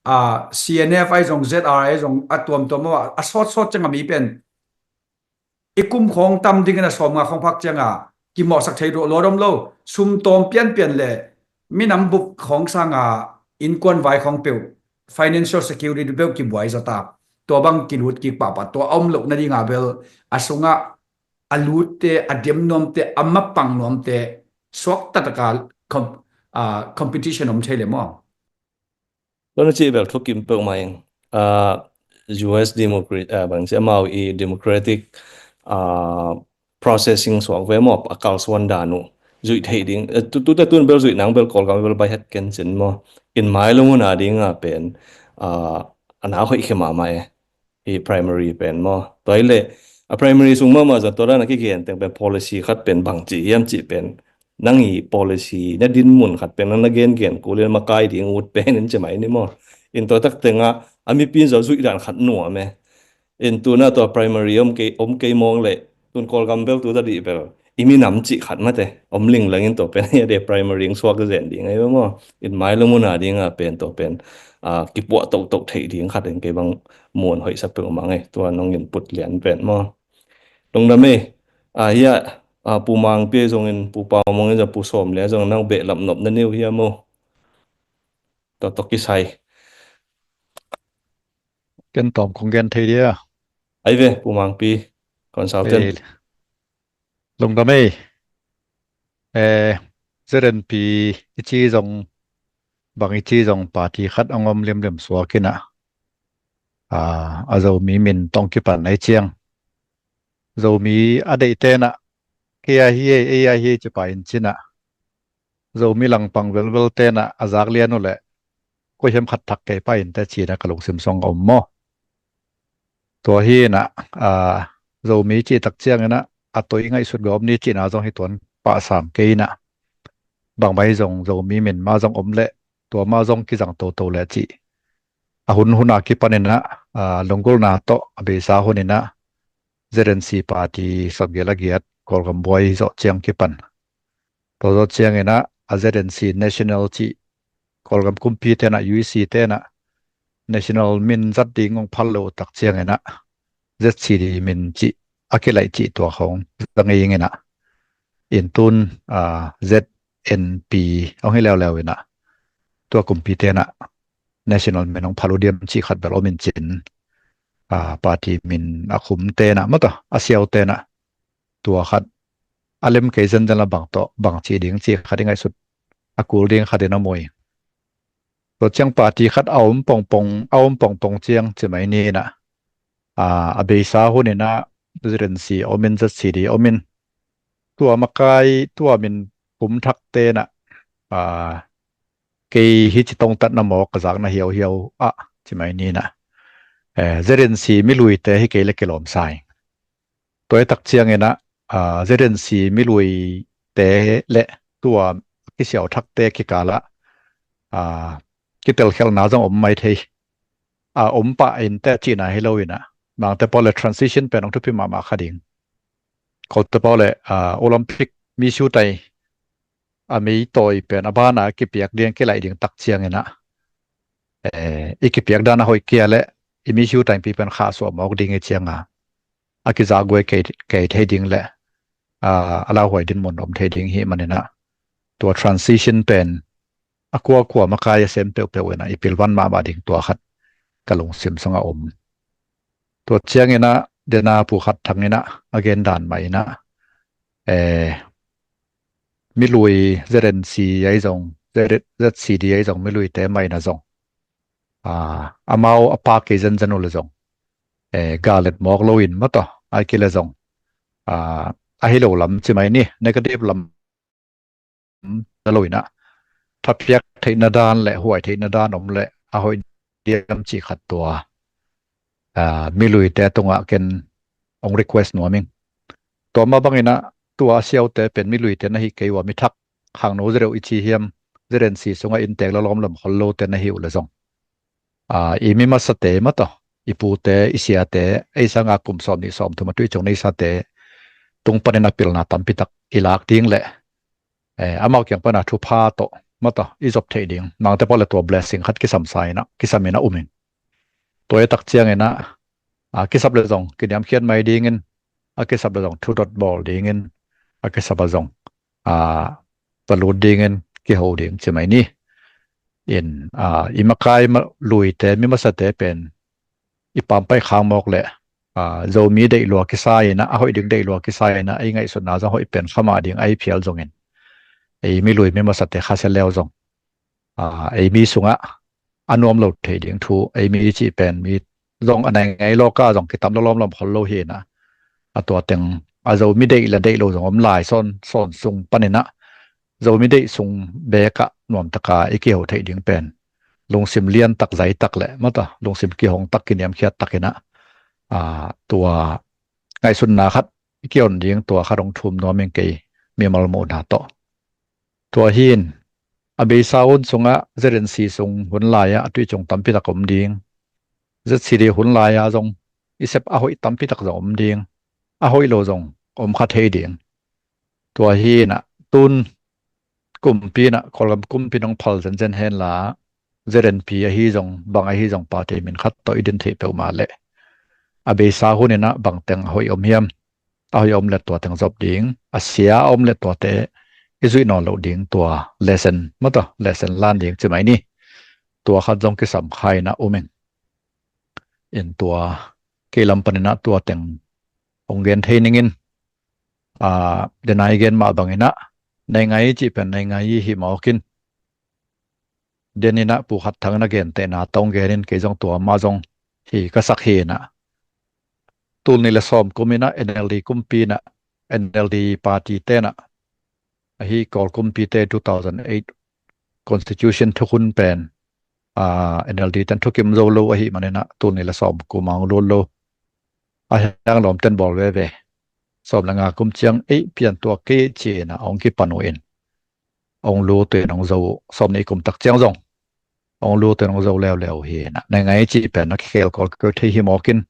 ah, C N F ai zong, Z R ai zong, a tuamtuam a, a sawtsawt ciang a mi pen i kum khawng tam dingin a sawmnga khawng phak ciang a kimawhsak thei ruah luat om lo. Sum tawm pianpian le minam bup khawng sang a innkuan vai khawng peuh financial security peuh kibuai zaw ta. Tua bang kilut kik pahpah tua a om loh nading a bel a sung a a lutte, a dem nuamte, a mapang nuamte suak taktak a com-, ah, competition om thei le maw? Tua na cih bel thukim peuhmah ing. Ah, U S Democrat, ah, bang ci amau i democratic, ah, processing suak ve maw, a kalsuan dan uh zuih theih ding. Eh, tu, tute tun bel zuih nang bel Kawlgam bel bai het ken cin maw. In mai lung hun a ding a pen, ah, a na hoih khe mahmah e. I primary pen maw. Tua i le, a primary sung mahmah zan tua dan a kigen teng pen policy khat pen bang ci hiam cih pen nang i policy na dinmun khat pen nang na gengen kul in makai ding ut pen in ci mai ni maw. In tua tak teng a, a mipi in zong zuih dan khat nuam e. In tuna tua primary om kei, om kei mawng le tun Kawlgam bel tu ta dih bel i minam cih khat mate om lingleng in tua pen a de primary in suak zen ding ai maw. In mai lung hun a ding a pen tua pen, ah, kipuah tohtoh theih ding khat in kei bang muan hoih sa peuhmah ngai. Tua nong in put lian pen maw. Lungdam ei, ah, hiah, ah, Pu Mangpi zongin, Pu Pau Mawng in zong, Pu Sawm le zong nang behlap nop na neu hiam maw. Tua tawh kisai. Ken tawm kong gen thei dia. Ai ve, Pu Mangpi, consultant. Ei, lungdam ei. Eh, Z N P i ci zong, bang i ci zong party khat a ngom limlim suak in a. Ah, a Zomi min tawh kipan nai ciang. Zomi a deih tenah, kei a hi ei, ei a hi ei ci pah in cinah. Zomi langpang velvel tenah a zak lian uh leh koi hiam khat thak kei pah in te cina ka lungsim song a om maw. Tua hi inah, ah, Zomi cih tak ciang inah a toi ngaihsut gawm ni cihna zong hi tuan pah sam kei inah. Bangmah hi zong Zomi min mah zong om leh tua mah zong kizang toto leh cih a hun hun a kipan inah, ah, lunggulhna tawh a beisa hun inah Z N C party sawmgiat a giat Kawlgam buai zawh ciang kipan. Tua zawh ciang inah a Z N C national cih Kawlgam kumpi tenah U E C tenah national min zat ding hong phal lo tak ciang inah Z C D min cih a kilaih cih tua khawng zang ing inah. In tun, ah, Z N P hong hi leuleu inah tua kumpi tenah national min hong phal uh diam cih khat bel om in cin. Ah, party min a khum tenah maw tawh a siau tenah tua khat a lem kei zenzen la bang tawh bang cih ding cih khat i ngaihsut a kul ding khat in a mui. Tua ciang party khat a om pongpong, a om pongpong ciang ci mai ni inah, ah, a beisa hun inah Z N C om in Z C D om in tua makai tua min khum thak tenah, ah, kei hi ci tongtatna mawk ka zakna hiauhiau ah ci mai ni inah, eh, Z N C miluite hi kei le kilawm sa ing. Tua i tak ciang inah, ah, Z N C miluite le tua kisiau thakte kikalah, ah, kitelkhialhna zong om mai thei. Ah, om pah in te cihna hi lo inah. Mangte pau le transition pen hong thupi mahmah kha ding. Kote pau le, ah, Olympic mi siutai a mei tawi pen a bana kipiak ding kilaih ding tak ciang inah, eh, i kipiak dan a hoih kia le i mi siutai pi pen khahsuah mawk ding i cianga a kizahguai kei, kei thei ding le, ah, a lauhuai dinmun om thei ding hi man inah tua transition pen a kuakua makai a sem peuhpeuh inah i pilvan mahmah ding tua khat ka lungsim song a om. Tua ciang inah dena pu khat thang inah a gen dan mah inah, eh, milui Z N C ai zong, Z, Z C D ai zong, miluite mah inah zong, ah, amau a pa kei zenzen uh le zong, eh, galet mawk lo in maw tawh ai kei le zong, ah, a hi lo lam ci mai ni, negative lam lo inah, thapiak theihna dan le huai theihna dan om le a hoih diam cih khat tua, aa, miluite tungah ken hong request nuam ing. Tua mah banginah tua a siaute pen miluite na hi kei uh a, mi thak khangno zereuh i ci hiam, zerensi sungah inntek lawlawm lam khol lote na hi uh le zong, aa, i mi masate mah tawh, i pute, i siate, ei sanga kum sawm nih sawm thum a tui cung nei sate tung panin a pilna tampitak i lak ding le, eh, amau kiang pana thupha tawh mah tawh i zop theih ding, nangte pawh le tua blessing khat kisam sa inah, kisam inah um ing. Tua i tak cianginah, a, kisap le zong kiniamkhiat mai dingin, a kisap le zong thudot bawl dingin, a kisap a zong, a, va lut dingin kiho ding ci mai ni. In, a, i makai ma-, luite, mi masate pen i pampai khang mawk le, a, Zomi deih lua kisa inah, a hoih ding deih lua kisa inah, ei ngaihsutna zong hoih pen khamah ding a i phial zongin, ei mi lui mi masate khasia leu zong, a, ei mi sungah a nuam lo thei ding thu, ei mi cih pen mi zong a nai ngai lawka zong kitam lawlawm lam khol lo hi inah, a tua teng a Zomi deih le deih lo zong om lai sawn, sawn sung paninah Zomi deih sung bekah nuamtaka i kiho theih ding pen lungsim liantak, zaitak le mah tawh lungsim kihongtak, kiniamkhiat takinah, aa, tua ngaihsutna khat i kion ding, tua khat hong thum nuam ing kei mimal muhna tawh. Tua hi in, a beisa hun sungah zerensi sung hun lai-ah a tui cung tampitak om ding, ZCD hun lai-ah zong i sep a hoih tampitak zong om ding, a hoih lo zong om kha thei ding. Tua hi inah tun kumpi inah, Kawlgam kumpi in hong phal zenzen henla, ZNP ahi zong, bang ahi zong, party min khat tawh i din theih peuhmah leh, a beisa hun inah bangteng a hoih om hiam, a hoih om le tua teng zop ding, a sia a om le tuate i zuih nawn loh ding, tua lesson mah tawh, lesson lan ding ci mai ni. Tua khat zong kisam kha inah um ing. In tua kei lam paninah tua teng hong gen thei ningin, a, denai gen mah banginah, nei ngai cih pen nei ngai hi mawkin, den inah Pu Khat Thang na gentehna tawh hong genin, kei zong tua mah zong hi ka sak hi inah. Tul nih le sawm kum inah NLD kumpi inah, NLD party tenah, ahi Kawl kumpite two thousand eight constitution thukhun pen, aa, NLD ten thukim zo lo ahih maninah tul nih le sawm kum a hong lut lo. A hiang lawmten bawl veve, sawm le nga kum ciang ei piantuak kei ci inah hong kipan uh in, hong lut uh in hong zo uh, sawm nih kum tak ciang zong hong lut uh in hong zo leuleu uh hi inah. Nei ngai cih pen na kikhel kawl kei thei hi mawkin,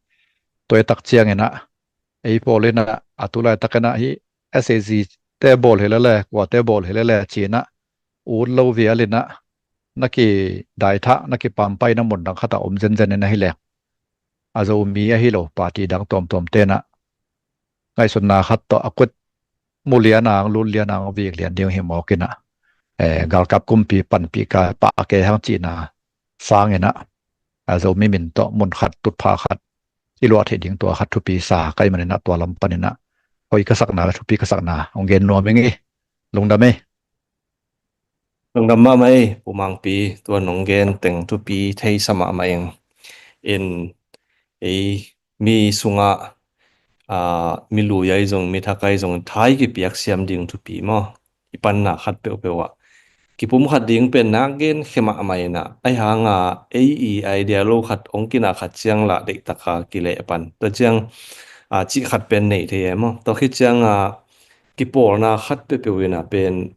tua i tak cianginah ei pawl inah a tu laitakinah hi SAC te bawl hi lele, kuate bawl hi lele ci inah ut lo vial inah, na kidaithah, na kipampai na mun dang khatah om zenzen in ahi leng, a Zomi ahi lo party dang tuamtuam tenah ngaihsutna khat tawh a kut mu lian ang, lut lian ang, vik lian ding hi mawkinah, eh, galkap kumpi panpih ka pah ke hang cihna sanginah, a Zomi min tawh mun khat, tutphah khat i luah theih ding, tua khat thupi sa ka hih maninah tua lam paninah hoih ka sakna le thupi ka sakna hong gen nuam ing ei. Lungdam ei. Lungdam mahmah ei, Pu Mangpi, tua nong gen teng thupi thei sa mahmah ing. In, ei mi sungah, aa, mi lui ahi zong, mi thak ahi zong, tha i kipiak siam ding thupi maw? I panna khat peuhpeuh ah kipum khat ding pen nak gen khia mahmah inah, ahi hanga ei i idea lo khat hong kina khat ciang lah deihtaka kileh pan. Tua ciang, aa, cih khat pen nei thei e maw? Tua khit cianga kipawlna khat peuhpeuh inah pen,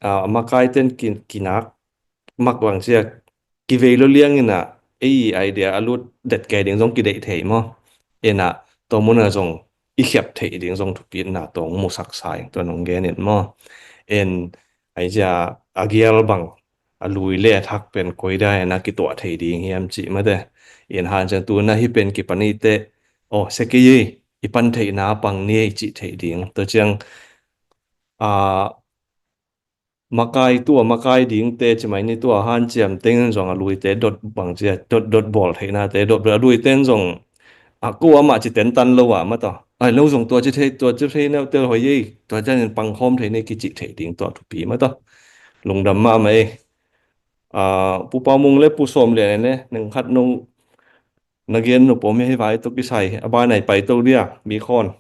aa, a makaiten ki-, kinak mak bang cia kivei lo liang inah ei idea a lut det kei ding zong kideih thei maw? Inah tua munah zong i khiap theih ding zong thupitna tawh hong musak sa ing, tua nong gen in maw? In, ai cia a gial bang, a lui le a thak pen koi dan inah kituah thei ding hiam cih mate. In hanciang tu na hih pen kipan i teh, aw, sia kei ei, i pan theihna pang ni ei cih theih ding. Tua ciang, aa, makai tua, makai dingte ci mai ni, tua hanciam teng zong a luite dot bang cia, dot, dot bawl theihnate dot, a luite zong a ko amah ci tentan lo ah mah tawh. Ai lo zong tua ci thei, tua ci thei neu tel hoi ei, tua cianin pangkhawm thei nei kicih thei ding tua thupi mah tawh. Lungdam mahmah ei. Aa, Pu Pau Mung le Pu Sawm Lian le, neng khat nong na gen nop om hi vai tawh kisai, a banai pai to dia, mi khawn.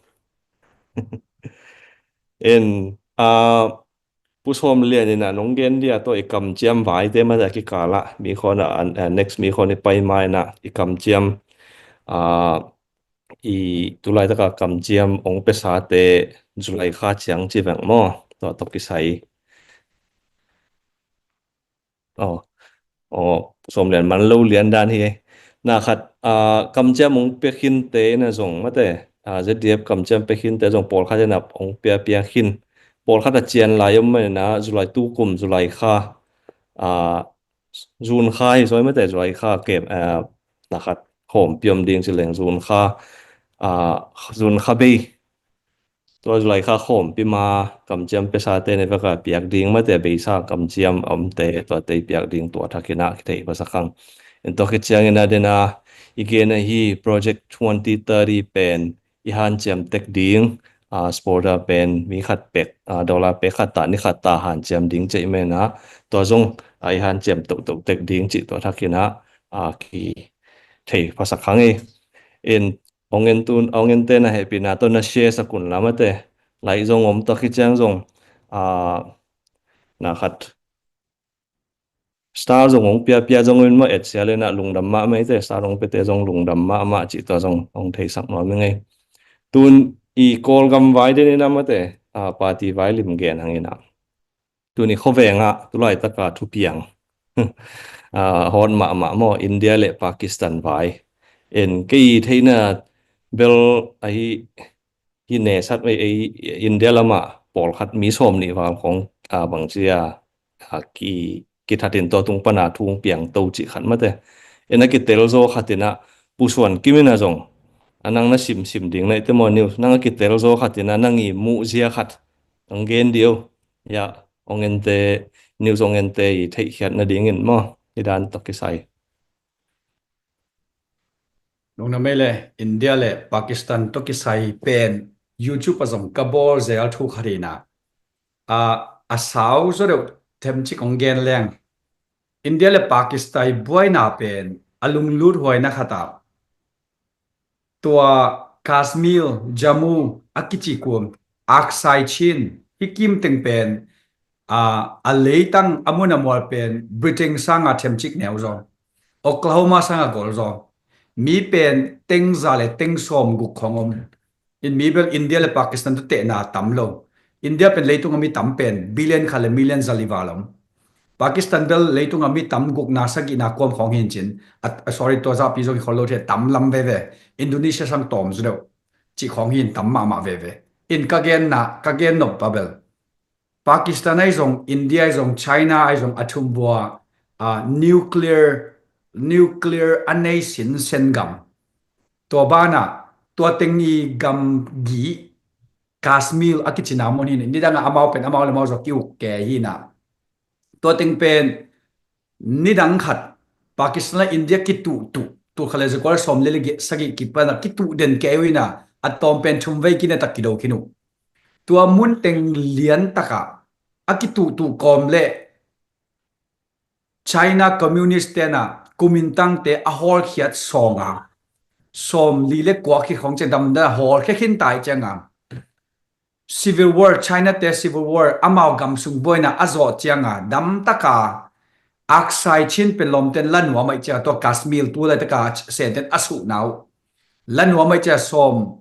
En, aa, Pu Sawm Lian in a nong gen dia tawh i kamciam vaite mate a kikal ah mi khawn a, a, next mi khawn i pai ma in a i kamciam, a, i tulaitaka kamciam ong piasate July kha ciang ci veng maw? Tua tawh kisai. Aw, aw, Sawm Lian man lo lian dan hi. Na khat, a, kamciam ong pia khinte in a zong mate, a, Z D F kamciam pia khinte zong pawlkhat in a ong pia pia khin. Pawlkhat a cian lai om man in a July tu kum July kha, a, June kha hi zaw mate, July kha kem, a, na khat khawmpi om ding ci leng June kha, a, June kha bei. Tua July kha khawmpi ma kamciam piasate ne veka piak ding mate, beisa kamciam a omte tuate i piak ding tua thak in a kithei phasak hang. In tua khit ciangin a den a i gen ahi Project twenty thirty pen i hanciam tek ding, a, supporter pen mi khat pek, a, dollar pek khat ta ni khat ta hanciam ding cei men a, tua zong, a, i hanciam tohtoh tek ding cih tua thak in a, a, kithei phasak hang hi. In ong en tun, ong en te na hehpihna tawh na share sak un la mate. Lai zong om tak hi ciang zong, a, na khat star zong ong pia pia zong in mah et sia le na lungdam mahmah i te, star ong pia te zong lungdam mahmah cih tua zong ong theisak nuam i ngei. Tun i Kawlgam vai den in a mate, a, party vai lim gen hang in a. Tuni khuaveng ah tulaitaka thupiang, a, hawt mahmah maw, India le Pakistan vai. En kei theihna bel ahi, hi nesat ei, ei India lamah pawlkhat mi sawm nih val khong, a, bangci a, a, ki, kithat in tua tung pana thu ong piang to cih khat mate. En a kitel zaw khat in a Pu Suan Kim in a zong, a, nang na simsim ding na i te maw news, nang a kitel zaw khat in a nang i muh zia khat ong gen dih o. Ya, ong en te, news ong en te i theihkhiat nadingin maw, i dan tawh kisai. Lungdam ei le, India le Pakistan tawh kisai pen YouTube ah zong ka bawl zel thu khat hi na. A, a sau zaw deuh themcik ong gen leng. India le Pakistan buaina pen a lunglut huaina khat ah tua Kashmir, Jammu a kici kuam, Aksai Chin, hi kim teng pen, a, a leitang a mun a mual pen Britain sanga themcik neu zaw, Oklahoma sanga gol zaw. Mi pen teng za le teng sawm guk khong om. In mi bel India le Pakistan tawh tehna tam lo. India pen leitung a mi tam pen billion khat le million za li val om. Pakistan bel leitung a mi tam gukna sagihna kuam khong hi in cin. A, a, sorry, tua zahpi zong i khol lo thei, tam lam veve. Indonesia sang tawm zu deuh. Cih khong hi in tam mahmah veve. In ka genna, ka gen nop pa bel Pakistan ahi zong, India ahi zong, China ahi zong, a thum bua, a, nuclear, nuclear a nei sinsen gam. Tua bana, tua teng i gam gih, Kashmir a kicina mun hi na, nidang a amau pen, amau le amau zaw ki uk ke hi na. Tua teng pen, nidang khat, Pakistan le India kituhtuh, tul khat le za kua le sawm le sagih kipana kituh den ke uh hi na, a tawm pen thum vei kine tak kido khin uh. Tua mun teng lian taka a kituhtuh kawm le China Communist tena kumintangte a hawlkhiat sawnga, sawm li le kua khit khong ciang damdam a hawlkhia khin tai cianga, Civil War, China te Civil War, amau gamsung buaina a zawh cianga damtaka Aksai Chin pen lawmten la nuam aih cianga tua Kashmir tu laitaka Senten a suhna uh la nuam aih cianga sawm,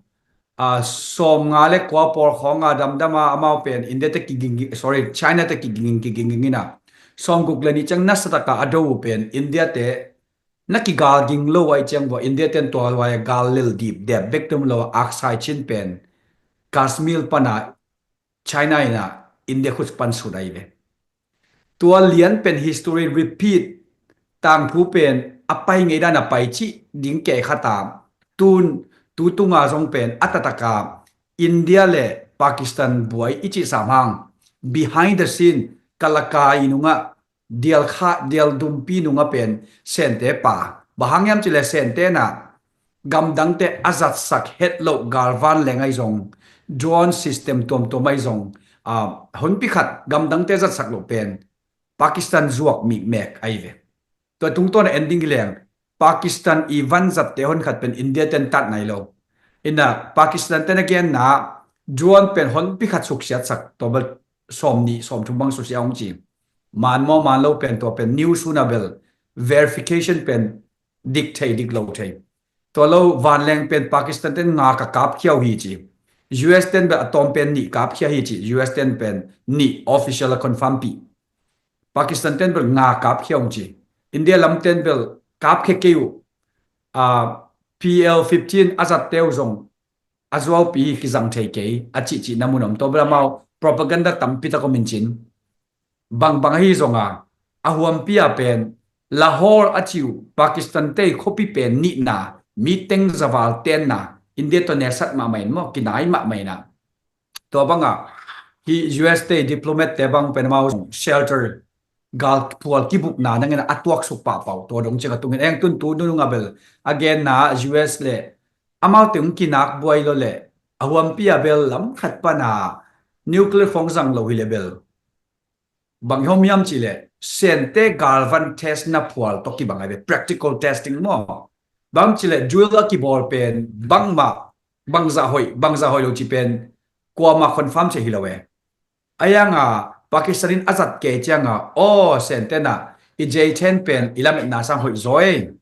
a, sawm nga le kua pawl khawnga damdama amau pen India te kiging, sorry, China te kiging, kiging ina sawm guk le nih ciang nasataka a do uh pen India te na kigal ging lo aih ciang vua India ten tua vai gal lel dip dep bek tum lo Aksai Chin pen Kashmir pana China ina India khut pan sut ahi ve. Tua lian pen history repeat, tangthu pen a pai ngei dan a pai cih ding kei khata tun tu tunga zong pen a tataka India le Pakistan buai i cih sam hang behind the scene kalaka i nunga dial kha, dial dumpi nunga pen Sente pa. Bang hang hiam cih le Sente na gamdangte a zatsak het loh galvan leng ahi zong, drone system tuamtuam ahi zong, a, honpi khat gamdangte zatsak loh pen Pakistan zuak mikmek ahi ve. Tua tungtawn a en ding hi leng Pakistan i vanzatte hon khat pen India ten tat nai lo. Ina Pakistan ten a genna drone pen honpi khat suksiatsak tua bel sawm nih, sawm thum bang susia hong ci. Man maw, man lo pen tua pen news hun a bel verification pen dik thei, dik lo thei. Tua lo vanleng pen Pakistan ten nga ka kapkhia uh hi ci. U S ten bel a tawm pen nih kapkhia hi ci. U S ten pen nih official a confirm pi. Pakistan ten bel nga kapkhia uh ci. India lam ten bel kapkhia kei uh. Ah, P L fifteen a zatte uh zong a zuaupi hi, kizang thei kei a cihcih na mun om. Tua bel amau propaganda tampi tak om in cin. Bangbang ahi zonga, a huampi a pen Lahore a ci uh Pakistan te khuapi pen nihna, mi teng zaval tenna, India tawh netsat mahmah in maw, kinai mahmah in ah. Tua banga hi U S te diplomat te bang pen amau shelter, galphual kibukna nangin a tuaksuk pahpah uh. Tua dong ciang a tungin eng tun tu nunung a bel a genna U S le amaute hong kinak buai lo le a huampi a bel lam khat pana nuclear phone zang lo hi le bel bang hom hiam cih le Sente galvan test na phual tawh kibang ai ve, practical testing maw. Bang cih le drill a kibawl pen bangmah, bangzah hoih, bangzah hoih lo cih pen kuamah confirm cia hi lo e. A hianga Pakistan in a zat kei cianga, aw, Sente na i J ten pen i lametna sang hoih zaw e.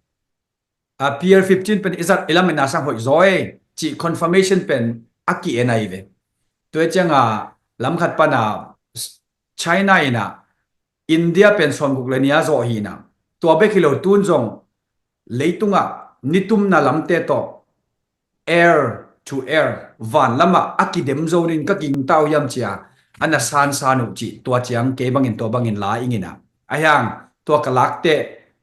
A P L fifteen pen i zat i lametna sang hoih zaw e, cih confirmation pen a ki-en ai ve. Tua cianga lam khat pana China ina India pen sawmguk le nia zawh hina. Tua bek hi lo tun zong leitungah nitumna lamte tawh air to air, van lamah a kidem zo ding ka gingta uh hiam cia a na sansan uh cih tua ciang kei bangin tua bangin la ingina. A hiang tua ka lakte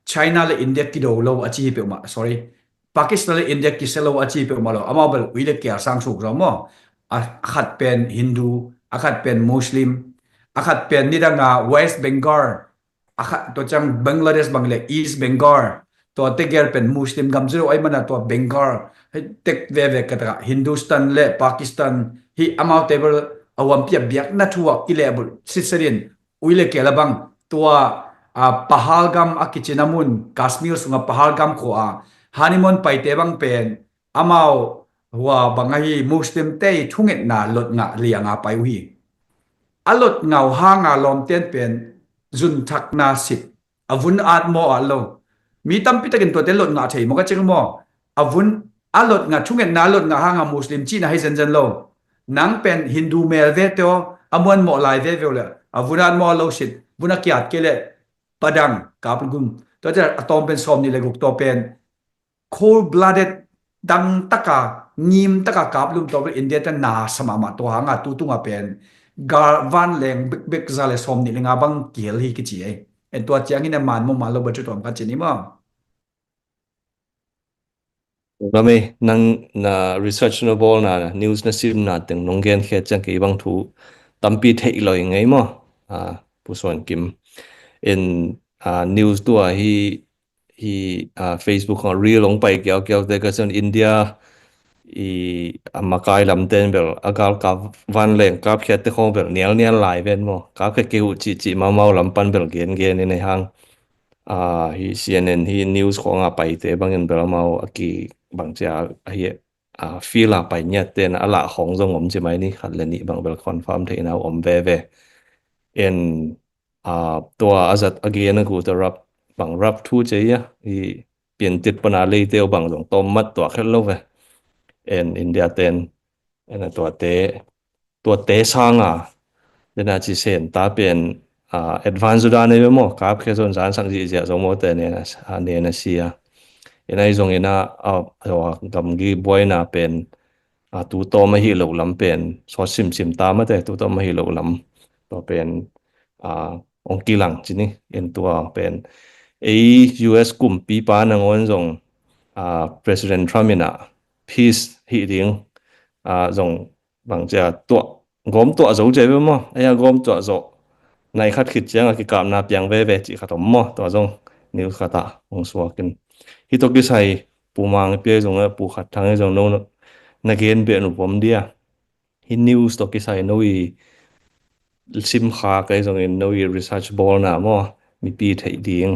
China le India kido lo a ci hi peuhmah, sorry, Pakistan le India kisia lo a ci peuhmah lo, amau bel ui le kial sang suk zo maw. A khat pen Hindu, a khat pen Muslim, a khat pen nidanga West Bengal, a khat tua ciang Bangladesh bang le East Bengal, tua tegel pen Muslim gam ci lo ai mana tua Bengal, hei tek veve ka taka Hindustan le Pakistan hi amau table a huampi a biakna thu a kilehbulh sitsetin ui le kial a bang tua, a, Pahalgam a kicina mun, Kashmir sunga Pahalgam khua a honeymoon paite bang pen amau hua bang ahi Muslim te i thungetna lotngah lianga pai uh hi. A lotngah uh hanga lawmten pen zunthakna sit, a vun at maw at lo. Mi tampi takin tuate lotngah thei maw ka cing maw. A vun a lotngah, thungetna lotngah hanga Muslim cihna hi zenzen lo. Nang pen Hindu mel ve teo a muan mawh lai veve uh le a vun at maw at lo sit, vun a kiat kei le padang, kapgum. Tua ciah a tawm pen sawm nih le guk tua pen cold blooded, dang taka, ngim taka kaplum tua pen India te na sa mahmah tua hanga tu tunga pen gal vanleng bekbek za le sawm nih le nga bang kihel hi kici ei. En tua ciangin a man maw man lo bang cu tuam khat ci ni maw. Ramei, nang na research na bawlna, news na simna teng nong gen khiat ciang kei bang thu tampi theih lo i ngei maw. Ah, Pu Suan Kim. In, ah, news tua hi, hi, ah, Facebook hong reel hong pai kiaukiau te ka cian India i a makai lamten bel a galkap vanleng kapkhiat te khong bel nialnial lai ven maw. Kapkhiat kei uh cihcih maumau lam pan bel gengen in ei hang. Ah, hi C N N hi news khong a paite bangin bel amau a ki bang cia a hi, ah, field a pai ngiat ten a lah khong zong om ci mai ni, khat le nih bang bel confirm theihna uh om veve. En, ah, tua a zat a gen a gu tua rap bang rap thu cia i piantit pana leite uh bang zong tawm mat tua khelh lo ve. En India ten, en a tuate, tuate sanga dena ci sen ta pen, ah, advance zu dan ei ve maw, kapkhia zon zan sak zihziah zong maw te nena, ah, nena sia. En ai zong ina, ah, ah, gamgi buaina pen, ah, tu tawm ahi lo lam pen sawt simsim ta mate, tu tawm ahi lo lam tua pen, ah, ong kilang ci ni. En tua pen ei U S kumpipa nangawn zong, ah, President Trump ina peace hih ding, ah, zong bang cia tuah, gawm tuah zo cia ve maw. Ei a gawm tuah zo nai khat khit ciang a kikapna piang veve cih khat om maw. Tua zong news khat ah hong suak in. Hi tawh kisai Pu Mang i pia zong a Pu Khat Thang i zong no, no, na gen beh nu pom dia. Hi news tawh kisai no i simkha kei zongin no i research bawlna maw, mipi theih ding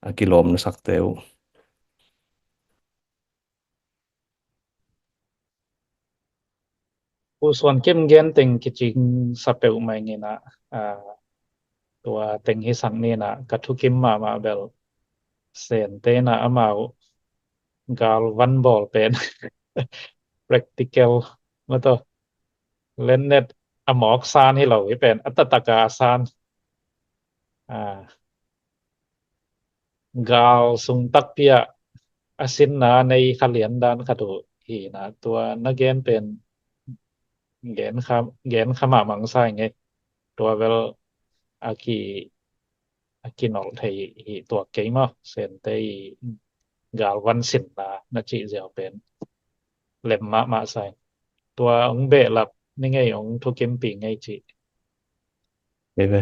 a kilawm na sakte uh. Pu Suan Kim gen teng kicing sa peuhmah ing in ah, tua teng hi sak ni in ah, ka thukim mahmah bel Sente in ah amau galvan bawl pen practical mah tawh, lennet a mawk san hi lo hi pen, a taktak a san. Gal sung takpi ah a sinna nei kha lian dan khat uh hi in ah, tua na gen pen gen kha, gen kha mahmah sa ing ei. Tua bel a ki, a kinolh thei hi tuak kei maw, Sente i galvan sinna na cih ziau pen lem mahmah sa ing. Tua hong behlap ni ngei, hong thukimpih ngei cih. Ei ve,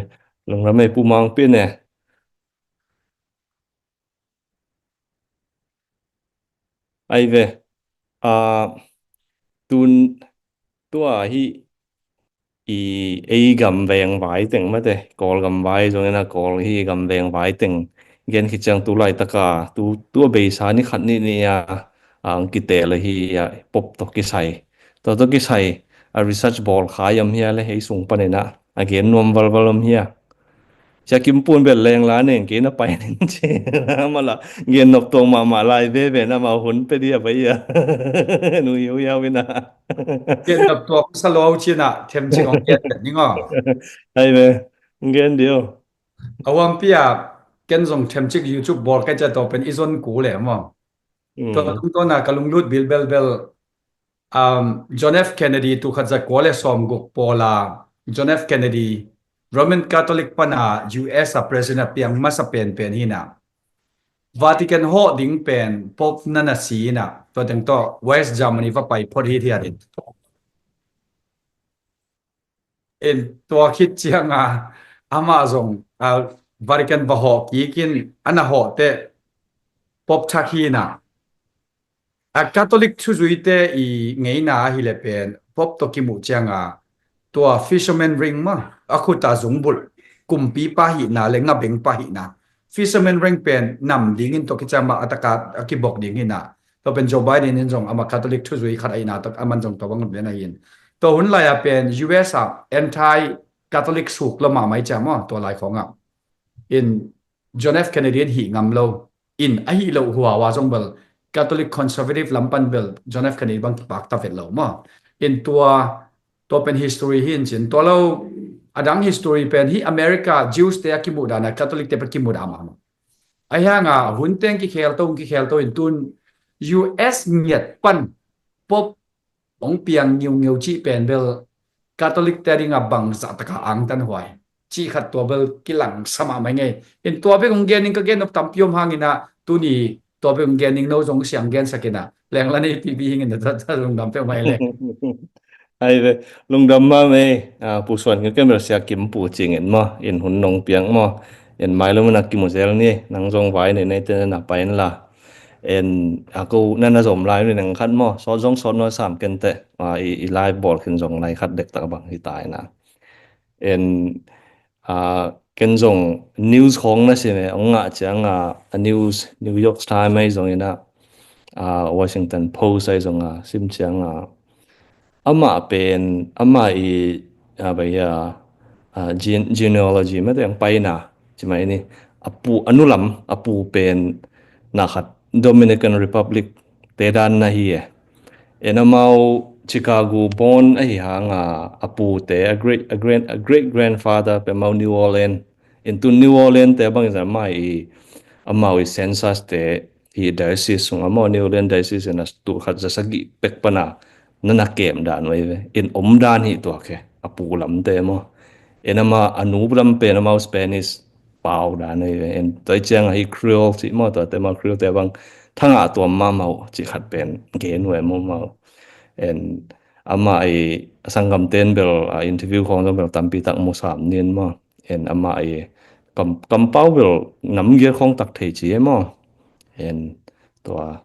lungdam ei, Pu Mangpi ne. Ai ve, a, tun tua hi i ei gam veng vai teng mate, Kawl gam vai zong in ah, Kawl hi gam veng vai teng gen khit ciang tu laitaka, tu, tua beisa ni khat ni ni a, ang kitel ahi a, pop tawh kisai. Tua tawh kisai a research bawl kha hiam hia le, ei sung panin ah a gen nuam valval om hia? Sia Kim Pun bel lengla neng kei na pai ning ci. Amah la gen nop tuak mahmah lai veve na, amah hun pe dia pai a. Nu hiu hiau in ah. Gen nop tuak sa lo cin ah themcik hong gen ning aw. Ai ve, gen dio. A huampi ah ken zong themcik YouTube bawl kai cia, tua pen i zon ku le maw. Tua tungtawn ah ka lunglut bilbel bel, um, John F Kennedy, tu khat za kua le sawm guk pawl a John F Kennedy, Roman Catholic pan a U S a president a piang masa penpen hi in ah, Vatican hawh ding pen Pope na na si in ah, tua teng tawh West Germany va pai phot hithiat in. In tua khit ciang a amah zong, a, Vatican va hawh kik in, a na hawh teh Pope thak hi in ah, a Catholic thuzuite i ngeina ahih leh pen Pope tawh kimuh ciang a, tua fisherman ring mah, a khut a zungbulh, kumpipa hihna le ngabengpa hihna, fisherman ring pen nam dingin tua kiciam a, a taka a kibok ding hi in ah. Tua pen Joe Biden in zong amah Catholic thuzui khat ahihna tawh aman zong tua bang pen ahi in. Tua hun lai ah pen U S a anti-Catholic suk lo mahmah i ciam aw, tua lai khawng ah. In John F Kennedy in hih ngam lo. In ahi lo huau a zong bel Catholic conservative lam pan bel John F Kennedy bang kipak ta vet lo maw. In tua, tua pen history hi in cin. Tua lo, a dang history pen hi America Jews te a kimuh dan a Catholic te pen kimuh dan mahmah. Ahi hang a hun teng kikhel to, kikhel to in tun U S ngiat pan Pope hong piang ngiungeu cih pen bel Catholic te ding a bangzah taka angtan huai cih khat tua bel kilangsa mahmah ing ei. In tua bek hong gen ing, ka gen nop tampi om hang in ah, tuni tua bek hong gen ing, no zong siang gensak in ah, lengla nei pipi hing in ah, ta, ta lungdam peuhmah ei le. Ai ve, lungdam mahmah ei, a, Pu Suan Kim, ken bel Sia Kim Pu ci ing in maw, in hun nong piang maw, in mailam in ah kimu zel ni, nang zong vai nei nei te na pai in la. En, a ko na na zom lai ni nang khat maw, sawt zong sawt nuam sam ken teh, a, i, i live bawl khin zong lai khat dektak bang hi ta in ah. En, a, ken zong news khawng na sim e, hong ngah ciang a, a news, New York Times ahi zong in ah, a, Washington Post ahi zong a, sim ciang a, amah pen, amah i, a, bai a, a, gene-, genealogy mah teng paina, ci mai ni, a pu, a nu lam, a pu pen na khat Dominican Republic te dan na hi e. En amau Chicago born ahi hang a, a pu te, a great, a grand, a great grandfather pen amau New Orleans. En tun New Orleans te bang zan mai i, amau i census te, hi diocese sung a maw, New Orleans diocese in a tu khat za sagih pek pan a na na kem dan uh ahi ve. In om dan hi tuak hi, a pu lam te maw. In amah a nu lam pen amau Spanish pau dan uh ahi ve. In tua ciang a hi Creole cih maw, tua te maw Creole te bang thangah tuam mahmah uh cih khat pen gen uh e maw maw. In amah i a sanggam ten bel, a, interview khawng zong bel tampi tak mu sam nin maw. En amah i kam, kampau bel nam gel khawng tak thei ci e maw. En tua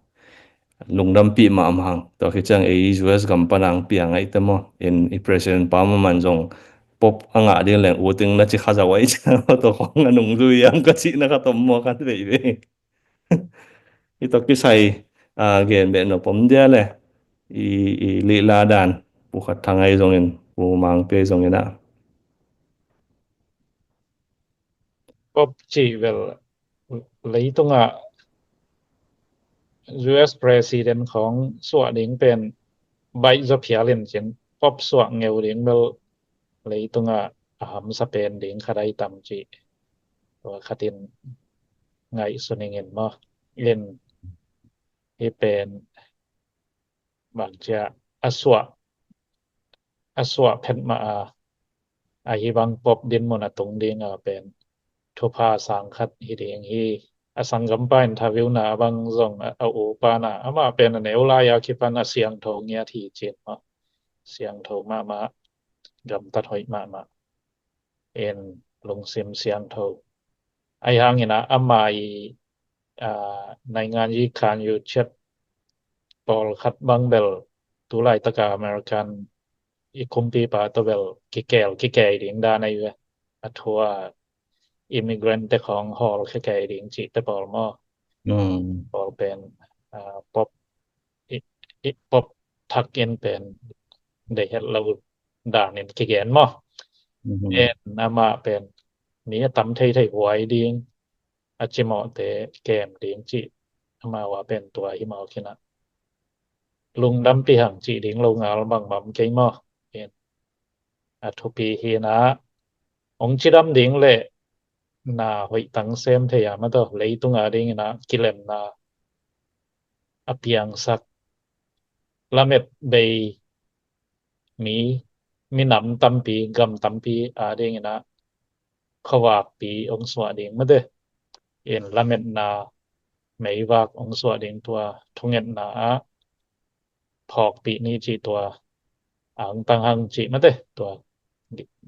lungdampih mahmah hang. Tua khit ciang ei U S gam pan ang piang ahi te maw. En i president pa maman zong Pope a ngah ding leng u ting na ci kha zau ahi ciang tua khawng a nungzui hiam ka cihna khat om maw khat vei vei. I tua kisai, a, gen beh nop om dia le. I, i lihla dan. Pu Khat Thang ahi zongin, Pu Mang Pi ahi zongin ah. Pope cih bel leitungah U S president khawng suah ding pen baih zaw phial in cin, Pope suah ngeu ding bel leitungah a hamsa pen ding khat ahi tam cih tua khatin ngaihsun ing in maw. In hih pen bangcia a suah, a suah phet mah a, ahi bang Pope dinmun a tung ding a pen thupha sang khat hi ding hi. A sanggampa in thaviuna bang zong a, a upa na, amah pen a neu lai a kipan a siangtho ngiat hi cin maw. Siangtho mahmah, gamtat hoih mahmah. In lungsim siangtho. Ahi hangin ah ama i, ah, naingan i khan yu chet pawlkhat bang bel tu laitaka American i kumpipa tawh bel kikel kikei ding dan ahi ve. A thu a immigrant te khawng hawl kikei ding cihte pawl maw. Pawl pen, ah, Pope i, i Pope Thak in pen deih het lo danin kigen maw. En amah pen mi a tam theithei huai ding, a cimawhte kem ding cih amau a pen tua hi mawk in ah. Lungdampi hang cih ding lo ngal bangmah om kei maw. En a thupi hi in ah, hong cidam ding leh na hoih tang sem thei a, mah tawh leitung a dingin ah kilemna a piangsak, lamet bei mi, minam tampi, gam tampi a dingin ah khuavakpi hong suah ding mate. In lametna meivak hong suah ding tua thungetna ah phawkpih ni cih tua angtang hang cih mate. Tua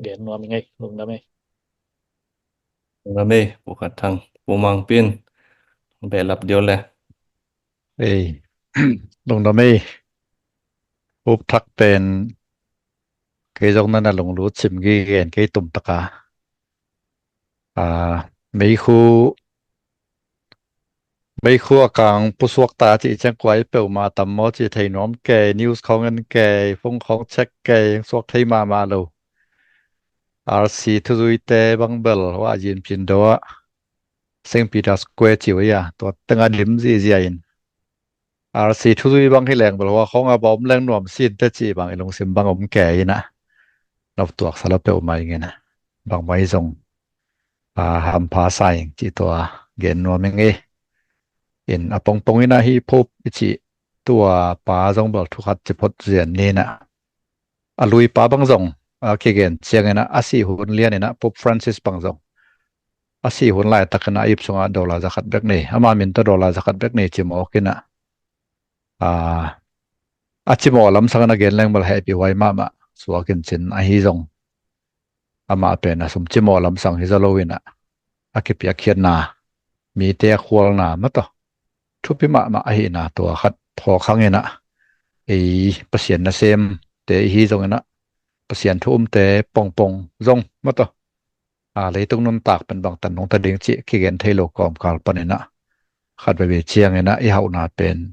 gen nuam ing ei. Lungdam ei. Lungdam ei, Pu Khat Thang. Pu Mang Pi in behlap dih o le. Ei, lungdam ei. Pope Thak pen kei zong na na lunglut sim gige in kei tum taka. Ah, meikhu, meikhu a kang pusuak ta cih ciang kua i peuhmah tam maw cih thei nuam kei, news khawng en kei, phone khawng check kei, suak thei mahmah lo. R C thuzuite bang bel hua Jinpyindaw ah Saint Peter Square cih uh a, tua teng a dim zihziah in. R C thuzui bang hi leng bel hua khawng a bawm leng nuam sin te cih bang i lungsim bang om kei in ah. Nop tuak sa lo peuhmah ing in ah. Bangmah i zong a hampha sa ing cih tua gen nuam ing ei. In a pongpong in ah hih Pope i cih tua pa zong bel thu khat ci phot zian ni in ah. A luipa bang zong a kigen ciangin ah a sih hun lian in ah Pope Francis bang zong a sih hun laitak in ah a ip sungah dollar za khat bek nei, ama min tawh dollar za khat bek nei ci mawk in ah. A, a cimawh lamsang in a gen leng bel hehpih huai mahmah suak in cin ahi zong amah pen a sum cimawh lamsang hi zaw lo in ah a kipiakkhiatna, mite a khualna mah tawh thupi mahmah ahihna tua khat phawk hang in ah, ei Pasian nasemte i hi zong in ah Pasian thu umte pongpong zong mah tawh, a, leitung nuntak pen bangtan nungta ding cih kigen thei lo kawmkal pan in ah khat veve ciang in ah i hauhna pen,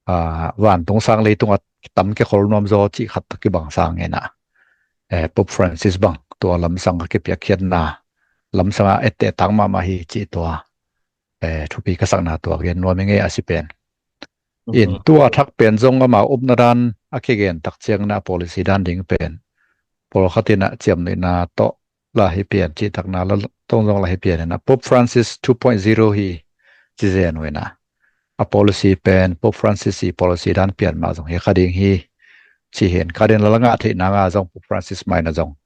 a, vantung sang leitung a tam kikhol nuam zaw cih khat tawh kibang sang in ah, eh, Pope Francis bang tua lamsang a kipiakkhiatna lamsang a etteh tang mahmah hi cih tua, eh, thupi ka sakna tua gen nuam ing ei a si pen. In tua Thak pen zong ama upna dan a kigen tak ciang in ah policy dan ding pen pawlkhat in ah ciamnuihna tawh la hi pian, cihtakna la tong zong la hi pian in ah Pope Francis two point zero hi ci zen uh in ah. A policy pen Pope Francis i policy dan pian mah zong hi kha ding hi ci hi in, kha ding la la ngah theih nang a zong Pope Francis mah in ah zong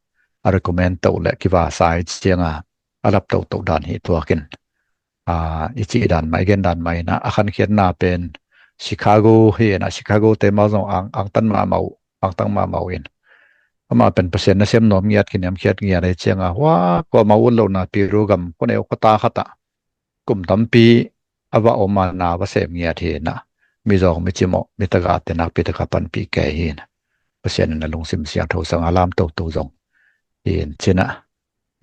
a recommend to le kivasa hi ciang a a lap toto dan hi tuak in. A, i cih dan mah, i gen dan mah in ah a khankhiatna pen Chicago hi in ah Chicago te mah zong ang, angtan mahmah uh, angtang mahmah uh in. Amah pen Pasian nasem nuam ngiat, kiniamkhiat ngiat hi ciang a hua kuamah ut lohna Peru gam khuaneu khuata khat ah kum tampi a va om a, na va sem ngiat hi in ah, mi zawng mi cimawh, mi tagahte nakpi taka panpih kei hi in ah, Pasian in a lungsim siangtho sang a lam toto zong hi in cin ah,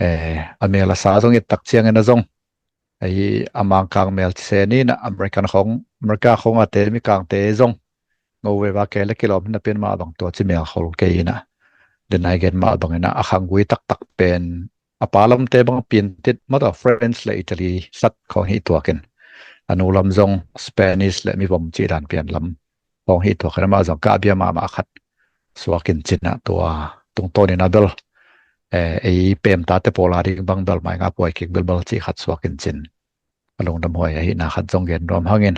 eh, a mel a sa zong i et tak ciang in ah zong, ahi a Mangkang mel ci se ni in ah American khawng, America khawng a te Mikangte zong ngo veva kei le kilawm hina pen mah bang tua ci mel khol kei ina. Den ai gen mah bang ina a khanggui taktak pen a pa lamte bang pintit mata French le Italy sat khong hi tuakin. A nu lam zong Spanish le mi vom ci dan pian lam khong hi tuakin amah zong ka bia mahmah khat suakin cina tua tungtawn ina bel. Eh, ei pem ta te pola ding bang bel mai nga puai kik bel bel ci khat suakin cin. A lungdam huai ahi na khat zong gen nuam hangin.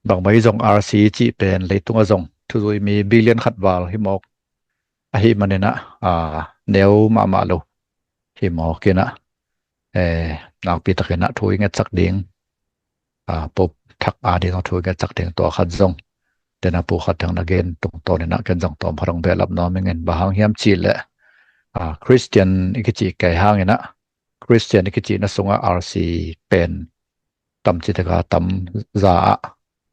Bangmai zong R C cih pen leitung a zong thuzui mi billion khat val hi mawk ahi manina a neu mahmah lo hi mawk ina. Eh, nakpi takina thu i ngetsak ding. Ah, Pope thak a ding zong thu i ngetsak ding tua khat zong. Tena pu khat thang na gen tungtawn ina ken zong tawm khat hong behlap nuam ingin bang hang hiam cih le. Ah, Christian i kici kei hangina. Christian i kici na sunga R C pen tam ci teka tam za a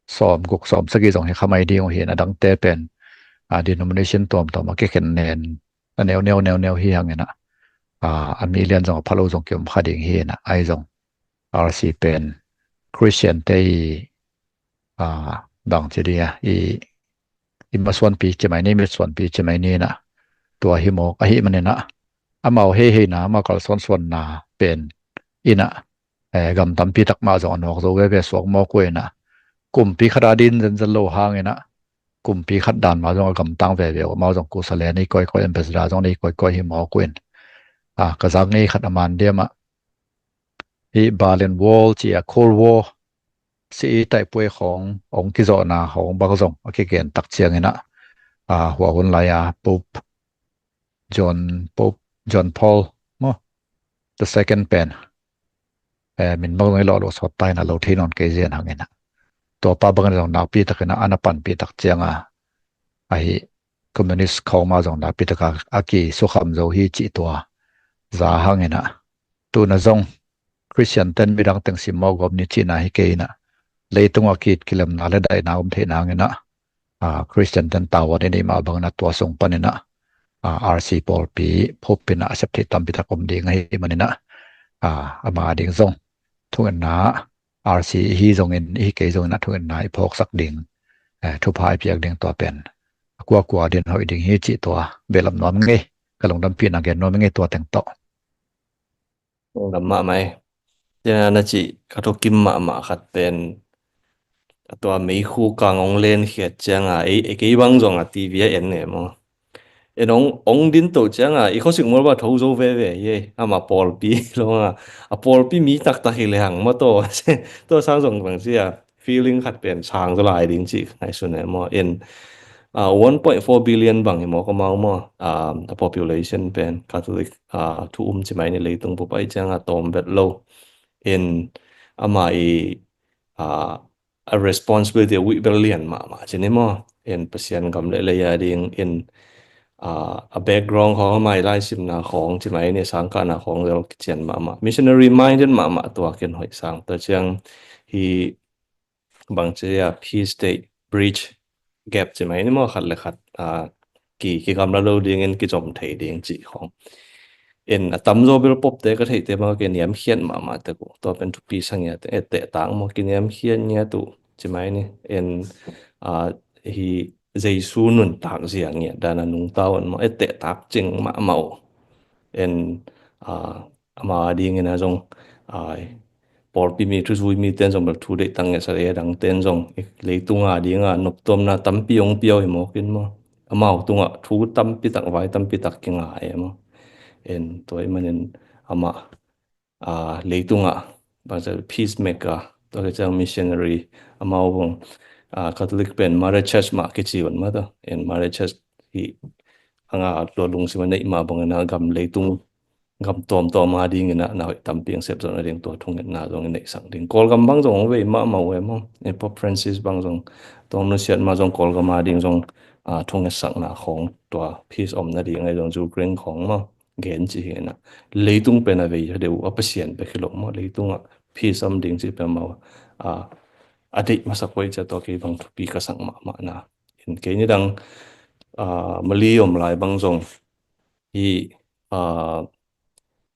sawm guk sawm sagi zong hi khamai ding uh hi na dangte pen. Ah, denomination tuamtuam a kikhen nen a neu neu neu neu hi hangina. Ah, a mi lian zong a phalo zong kiom kha ding hi na ai zong. R C pen Christian te i, ah, bang ci dia i, i masuanpi ci mai ni, mitsuanpi ci mai ni na. Tua hi mawk ahi manina. Amau hei hei na, amau kalsuan suan na pen ina. Eh, gam tampi tak mah zong a nuak zo veve suak mawk uh ina. Kumpi khat a din zenzen lo hangina. Kumpi khat dan mah zong a gamtang veve uh, amau zong kusa le ni koikoi ambassador zong ni koikoi hi mawk uh in. Ah, ka zak ngei khat a man diam ah. Hi Berlin Wall ci a Cold War si i taipui khong ong kizawhna khong bang zong a kigen tak ciangina. Ah, hua hun lai a Pope John Pope, John Paul maw, the second pen. Eh, min bang zong i lawh lo sawt ta ina lo thei nawn kei zian hangina. Tua pa bangin zong nakpi takina ana panpi tak cianga. Ahi communist khong ma zong nakpi taka a ki sukham zo hi cih tua. Za hangina. Tuna zong Christian ten midang teng simmawh gawm ni cihna hi kei ina. Leitunga kit kilemna le daihna om theihna hangina. Ah, Christian ten tawan i neih mah bangina tua sung panina. Ah, R C pawlpi phupina a sep theih tampi tak om ding ahi manina. Ah, ama ding zong. Thungetna R C hi zongin, hi kei zongin a thungetna i phawksak ding. Eh, thupha i piak ding tua pen. A kuakua din hoih ding hi cih tua. Behlap nuam ngei. Ka lungdam pina gen nuam ngei tua teng tawh. Lungdam mahmah e. Tina na cih ka thukim mahmah khat pen a tua meikhu kang ong len khiat cianga ei, ei kei bang zong a T V a en ne maw. En ong, ong din to cianga i khosik mual ba tho zo veve ye. Ama pawlpi longa. A pawlpi mi taktak hi le hang maw to. To sang zong bang cia. Feeling khat pen sang zo lai ding cih ngai sun e maw. En, ah, one point four billion bang hi maw ka mau maw. Ah, a population pen Catholic, ah, thu um ci mai ni leitung pupai cianga tawm bet lo. En ama i, ah, a responsibility a wih bel lian mahmah ci ni maw. En Pasian gam le lei a ding en, ah, a background khong ama i laisimna khong ci mai ni sangkahna khong zel kician mahmah. Missionary minded mahmah tua ken hoih sang. Tua ciang hi bang ci a peace state bridge gap ci mai ni maw khat le khat, ah, ki, kigamla lo dingin kizom thei ding cih khong. En a tamzaw bel Pope te ka theihte bang ka niamkhiat mahmah tek uh. Tua pen thupi sa ngiat, etteh tak maw kiniamkhiat ngiat uh ci mai ni. En, ah, hi Jesu nuntak zia ngiat dan a nungta un maw etteh tak cing mahmah uh. En, ah, ama dingin a zong, ah, pawlpi mi thuzui mi ten zong bel thu deih tak ngiat sa le dang ten zong leitunga dinga noptuamna tampi ong piau hi mawkin maw. Amau tungah thu tampi tak vai tampi tak kinga e maw. En tua i manin ama, ah, leitunga bangsa peacemaker tua kiciang missionary amau bang, ah, Catholic pen Mother Church mah kici un mah ta. En Mother Church hi anga tua lungsim a neih mah bangin a gam leitung gam tawmtawm a dingin a na hoih tampi ang sep zawhna ding tua thungetna zong i neihsak ding. Kawlgam bang zong hong vei mahmah uh e maw. E Pope Francis bang zong tua nusiat mah zong Kawlgam a ding zong, ah, thungetsakna khong tua peace omna ding ahi zong Ukraine khong maw gen ci hi na. Leitung pen a vei a deuh a Pasian bek hi lo maw. Leitungah peace om ding ci pen maw. Ah, a deih masak hoih cia tua kei bang thupi ka sak mahmah na. En kei ni dang, ah, Mali om lai bang zong hi, ah,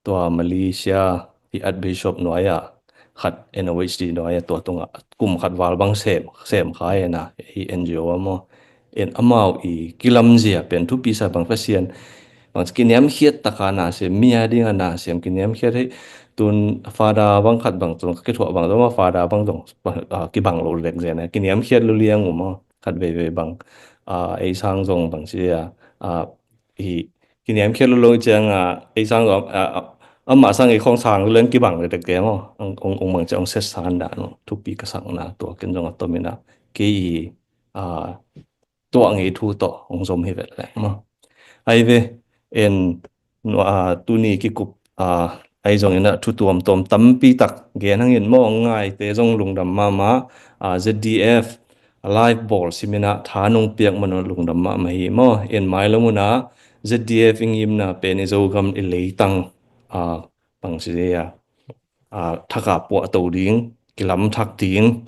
tua Malaysia hi Archbishop nuai ah khat N O H D nuai a tua tungah kum khat val bang sem sem kha ena, i N G O a maw. En amau i kilamzia pen thupi sa bang Pasian bang kiniamkhiat taka na sem, mi a dinga na sem kiniamkhiat hi. Tun fada bang khat bang tun ka kithuah bang zong a fada bang zong ah, kibang lo lek zen a kiniamkhiat lo liang um a khat veivei bang ah, ei sang zong bang sia ah, i kiniamkhiat lo lo ciang ah, ei sang zong ah, ah, amah sang ei khong sang lo liang kibang lo lek zen maw. Ong ong ong bang ciang ong set san dan thupi ka sakna tua ken zong a tomin ah kei i ah, tuah ngei thu tawh hong zom hi vet leh maw. Ai ve en nua tuni kikup ah, ai zong ina thu tuamtuam tampi tak gen hangin maw ngaite zong lungdam mahmah ah, Z D F live bawl simin ah tha nong piak man un lungdam mahmah hi maw. En mai lo mun ah Z D F i ngimna pen i Zogam i leitang ah, bang si a ah, thaka puahto ding, kilam thak ding,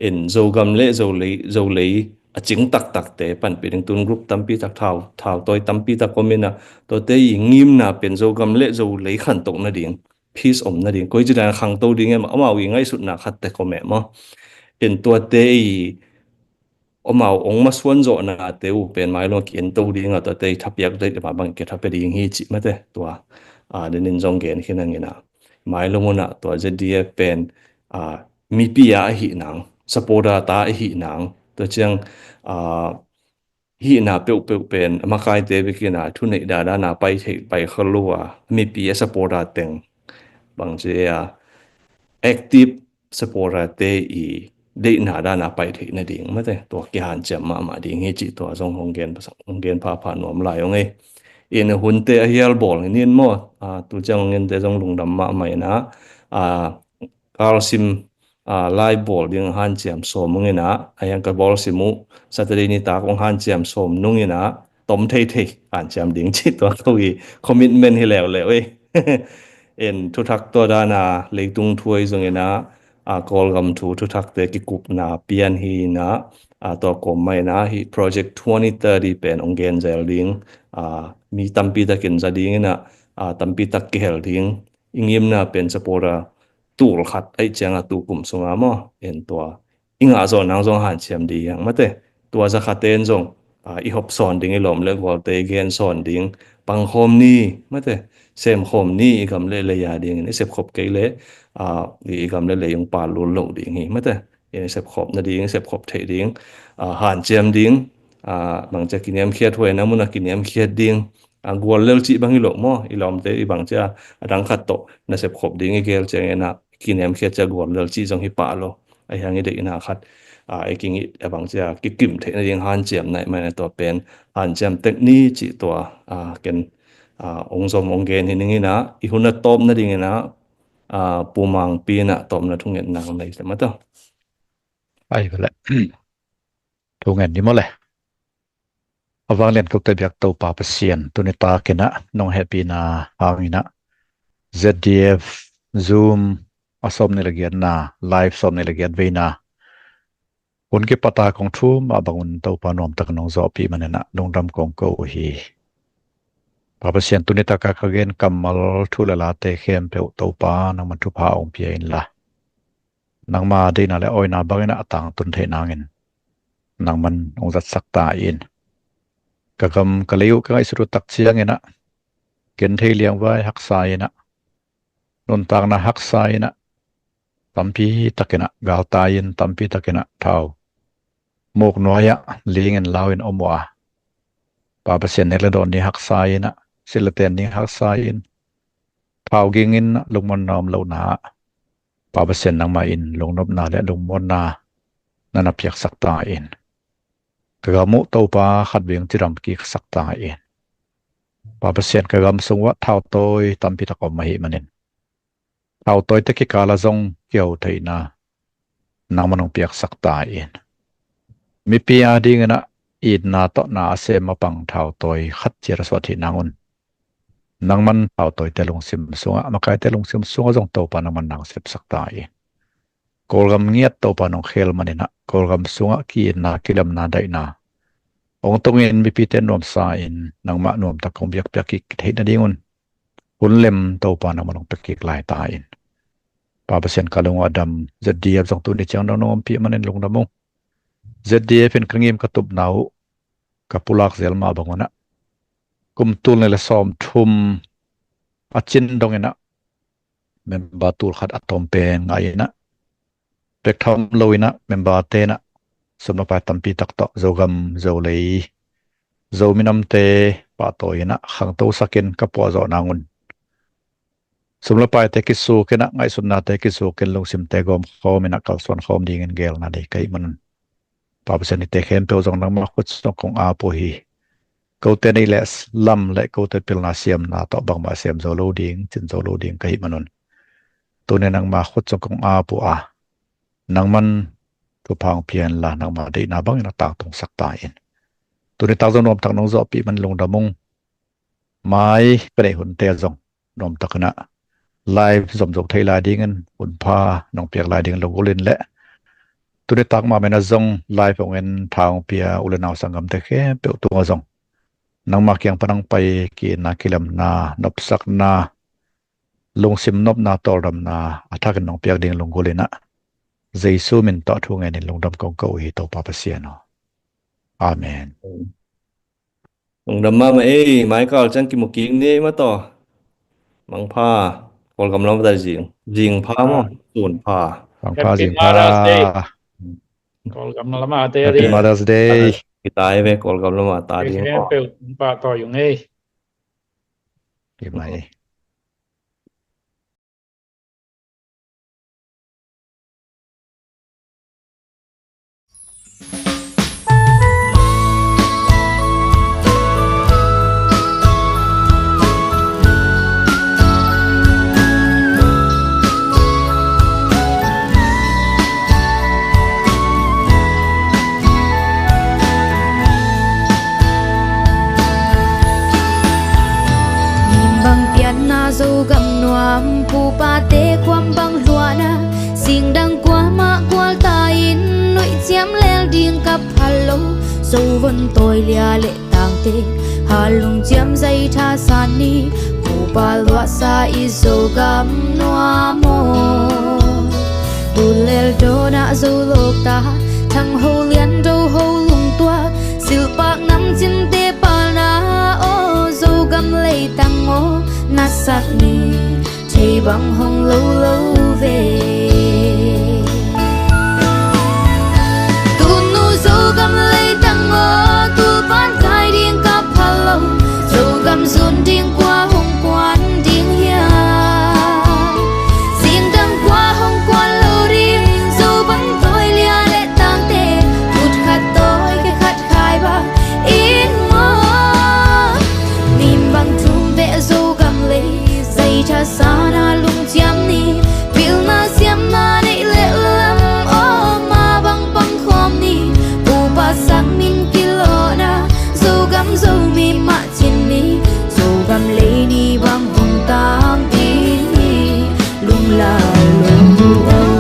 en Zogam le Zolei, Zolei a cing taktakte panpih ding tun group tampi tak thau, thau tawi tampi tak om ina, tuate i ngimna pen Zogam le Zolei khantoh nading, peace om nading, koi ci dan khangto ding em, amau i ngaihsutna khatte kom em maw. En tuate i amau ong masuan zawhnate uh pen mailung a ki-ento ding a tuate i thapiak dei ma bang ki thapia ding hi cih mate tua. Ah, denin zong gen khin hangin ah. Mailung unah tua Z D F pen ah, mipi a ahi nang, supporter ta ahi nang, tua ciang ah, hihna peuhpeuh pen a makaite bikin ah, thuneih dada na pai thei, pai khol lo a, mipi a supporter teng bang ci a, active supporter te i deihna dana pai theih nading mate tua kihanciam mahmah ding hi cih tua zong hong gen pasang, hong gen phapha nuam lai ong ei. In hunte a hial bawl hi nin maw, ah, tu ciang hong ente zong lungdam mahmah ina, ah, kalsim ah, live bawl ding hanciam sawm ung ina, a hiang ka bawl sim uh Saturday nitak hong hanciam sawm nung ina, tom theithei hanciam ding cih tua ko i commitment hi leuleu ei. En thuthak tua dana leitung thu ei zong ina, ah, Kawlgam thu thuthakte kikupna pian hi ina, ah, tua kawm mah ina hi Project twenty thirty pen hong gen zel ding, ah, mi tampi takin za ding ina, ah, tampi tak kihel ding, i ngimna pen supporter tul khat aih cianga tu kum sunga maw en tua i ngah zawh nang zong hanciam ding hiang mate. Tua za khaten zong ah, i hop sawn ding, i lawm le gualte i gen sawn ding, pangkhawm ni mate, semkhawm ni i gam le lei a dingin i sepkhop kei le ah, i gam le lei ung pal lul lo ding hi mate. I sepkhop nading, i sepkhop theih ding ah, hanciam ding ah, bangcia kiniamkhiat huai na muna kiniamkhiat ding ah, gual lel cih bang hi lo maw, i lawmte i bangcia a dang khat tawh na sepkhop ding i gel ciangin ah kiniamkhiat cia gual lel cih zong hi pah lo. A hiang i deihna khat ah, i kingih a bangcia kikim theih nading hanciam naih mai na tua pen hanciam tek ni cih tua ah, ken ah, ong zom ong gen hi ning ina, i hun a tawp nading ina ah, pumangpi ina tawpna thungetna ong nei se mata. Ai vele. Thungen ni mawle. A vanglian kokte biak Topa Pasian, tuni takin ah nong hehpihna hangin ah Z D F Zoom a sawm ni le giatna, live sawm ni le giat veina hun kipata kong thum a bangun Topa nuamtak nong zawhpih manin ah lungdam kong ko uh hi. Pa Pasian, tuni taka ka gen kammal thu le late khempeuh Topa nangman thupha ong pia inla, nangma deihna le awina bangin ah a tangtun theih nangin nangman ong zatsak ta in. Ka gam ka lei uh ka ngaihsut uh tak ciangin ah genthei liangvai haksa in ah, nuntakna haksa in ah, tampi takin ah galtai in, tampi takin ah thau muk nuai ah lingin lau in om uh a, Pa Pasian, nek le dawn ni haksa in ah, silh le ten ni haksa in, thau ging in ah lungmuanna om lohna ah Pa Pasian, nangmah in lungnopna le lungmuanna na na piaksak ta in. Ka gam uh Topa khat veng cidam kiksak ta in. Pa Pasian, ka gam sung uah thautawi tampi tak om ahih manin thautawite kikala zong kiho theihna nangman ong piaksak ta in. Mipi a dingin ah itna tawh na a sem a pang thautawi khat ciat a suah theih nang un nangman thautawite lungsim sungah, makaite lungsim sungah zong Topa nangman nang sepsak ta in. Kawlgam ngiat Topa nong khel manin ah Kawlgam sungah ki-itna, kilemna, daihna ong tungin mipite nuamsa in nangmah nuamtak kong biakpiak kik theih nadingun hun lem Topa nangman ong pia kik lai ta in. Pa Pasian ka lung uh a dam, Z D F zong tuni ciang dong nong ompih manin lungdam ung. Z D F in ka ngim ka tupna uh ka pulak zel mah bangun ah, kum tul nih le sawmthum a cin dongin ah member tul khat a tawm pen ngai in ah, pek tham lo in ah member te in ah sum le pai tampi tak tawh Zogam, Zolei, Zo minamte pahtawi in ah khangto sakin ka puah zawh nangun, sum le paite kisuk in ah, ngaihsutnate kisuk in, lungsimte gawm khawm in ah kalsuan khawm dingin geelna nei ka hih manun, Pa Pasian, hihte khempeuh zong nangmah khut sung kong ap uh hi. Kote neih le lam le kote pilna siamna tawh bangmah siam zo lo ding, cin zo lo ding ka hih manun, tuni nangmah khut sung kong ap uh a, nangman thupha hong pia inla, nangmah deihna bangin a tangtungsak ta in. Tuni tak zong nuamtak nong zawhpih man lungdam ung. Mai ka neih hunte zong nuamtak in ah live zom zo thei lai dingin hunpha nong piak lai dingin lunggulh in, le tuni tak mah mena zong live hong en, tha hong pia u le nau sanggamte khempeuh tungah zong nangmah kiang pan hong pai ki-itna, kilemna, nopsakna, lungsim nopna, tawldamna a thakin nong piak ding lunggulh in ah, Jesu min tawh thu ngenin lungdam kong ko uh hi, Topa Pasian aw. Amen. Lungdam mahmah ei, mai kal ciang kimu kik ni ei mah tawh. Mangpha, Kawlgam lam a tai zing. Zing pha maw, sun pha. Mangpha, zing pha. Happy Mother's Day. Kawlgam lam a tai. Happy Mother's Day. Kitai ve, Kawlgam lam a tai ding. Happy Mother's Day. Pahtawi ung ei. Hi mai. Nim bang pianna Zogam nuam, pupate kuam bang luahna, singdang kuamah kualta in nuihciam lel ding ka phal lo. Zo von tawi lia le tangte, halung ciam zai tha san ni, pupa luahsa i Zogam nuam aw. Tulel dawnah Zo lawkta, thang ho lian do ho lungtuak, silhpak namcinte palna aw, Zogam leitang aw, na sak ni thei bang hong lo lo ve. Tunu Zogam leitang aw, tulpan kai ding ka phal lo. Zogam zun ding kua hong kuan ding hiam? Singdang kua hong kuan lo ding? Zo bang tawi lia le tangte, khut khat tawi khe khat khai bang in maw? Nim bang thum beh Zogam lei, zai tha sana lungciam ni, pilna siamna neih le lam aw, ma bang pang khawm ni, pupa sak min kilawhna, Zogam Zomi mah cin ni, Zogam lei ni bang hong tang ding ni, lunglai lo aw.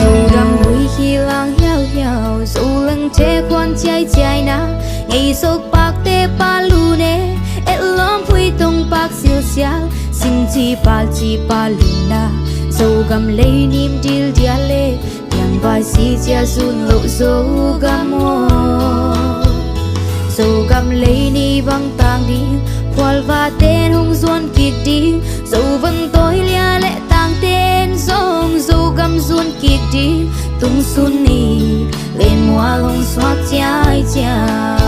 Zodam hui hi lang hiauhiau, Zolengte khuan ciaiciaina, ngei sokpakte pa lune, etlawm phuitong pak silsial, singci palci pa luna, Zogam lei nim dildial le, piangvai sicia zun loh Zogam aw. Zogam lei ni bang tang ding, phualvaten hong zuan kik ding, Zo van tawi lia le tangten zong Zogam zuan kik ding, tungsun ni lenmual hong suak ciaiciai.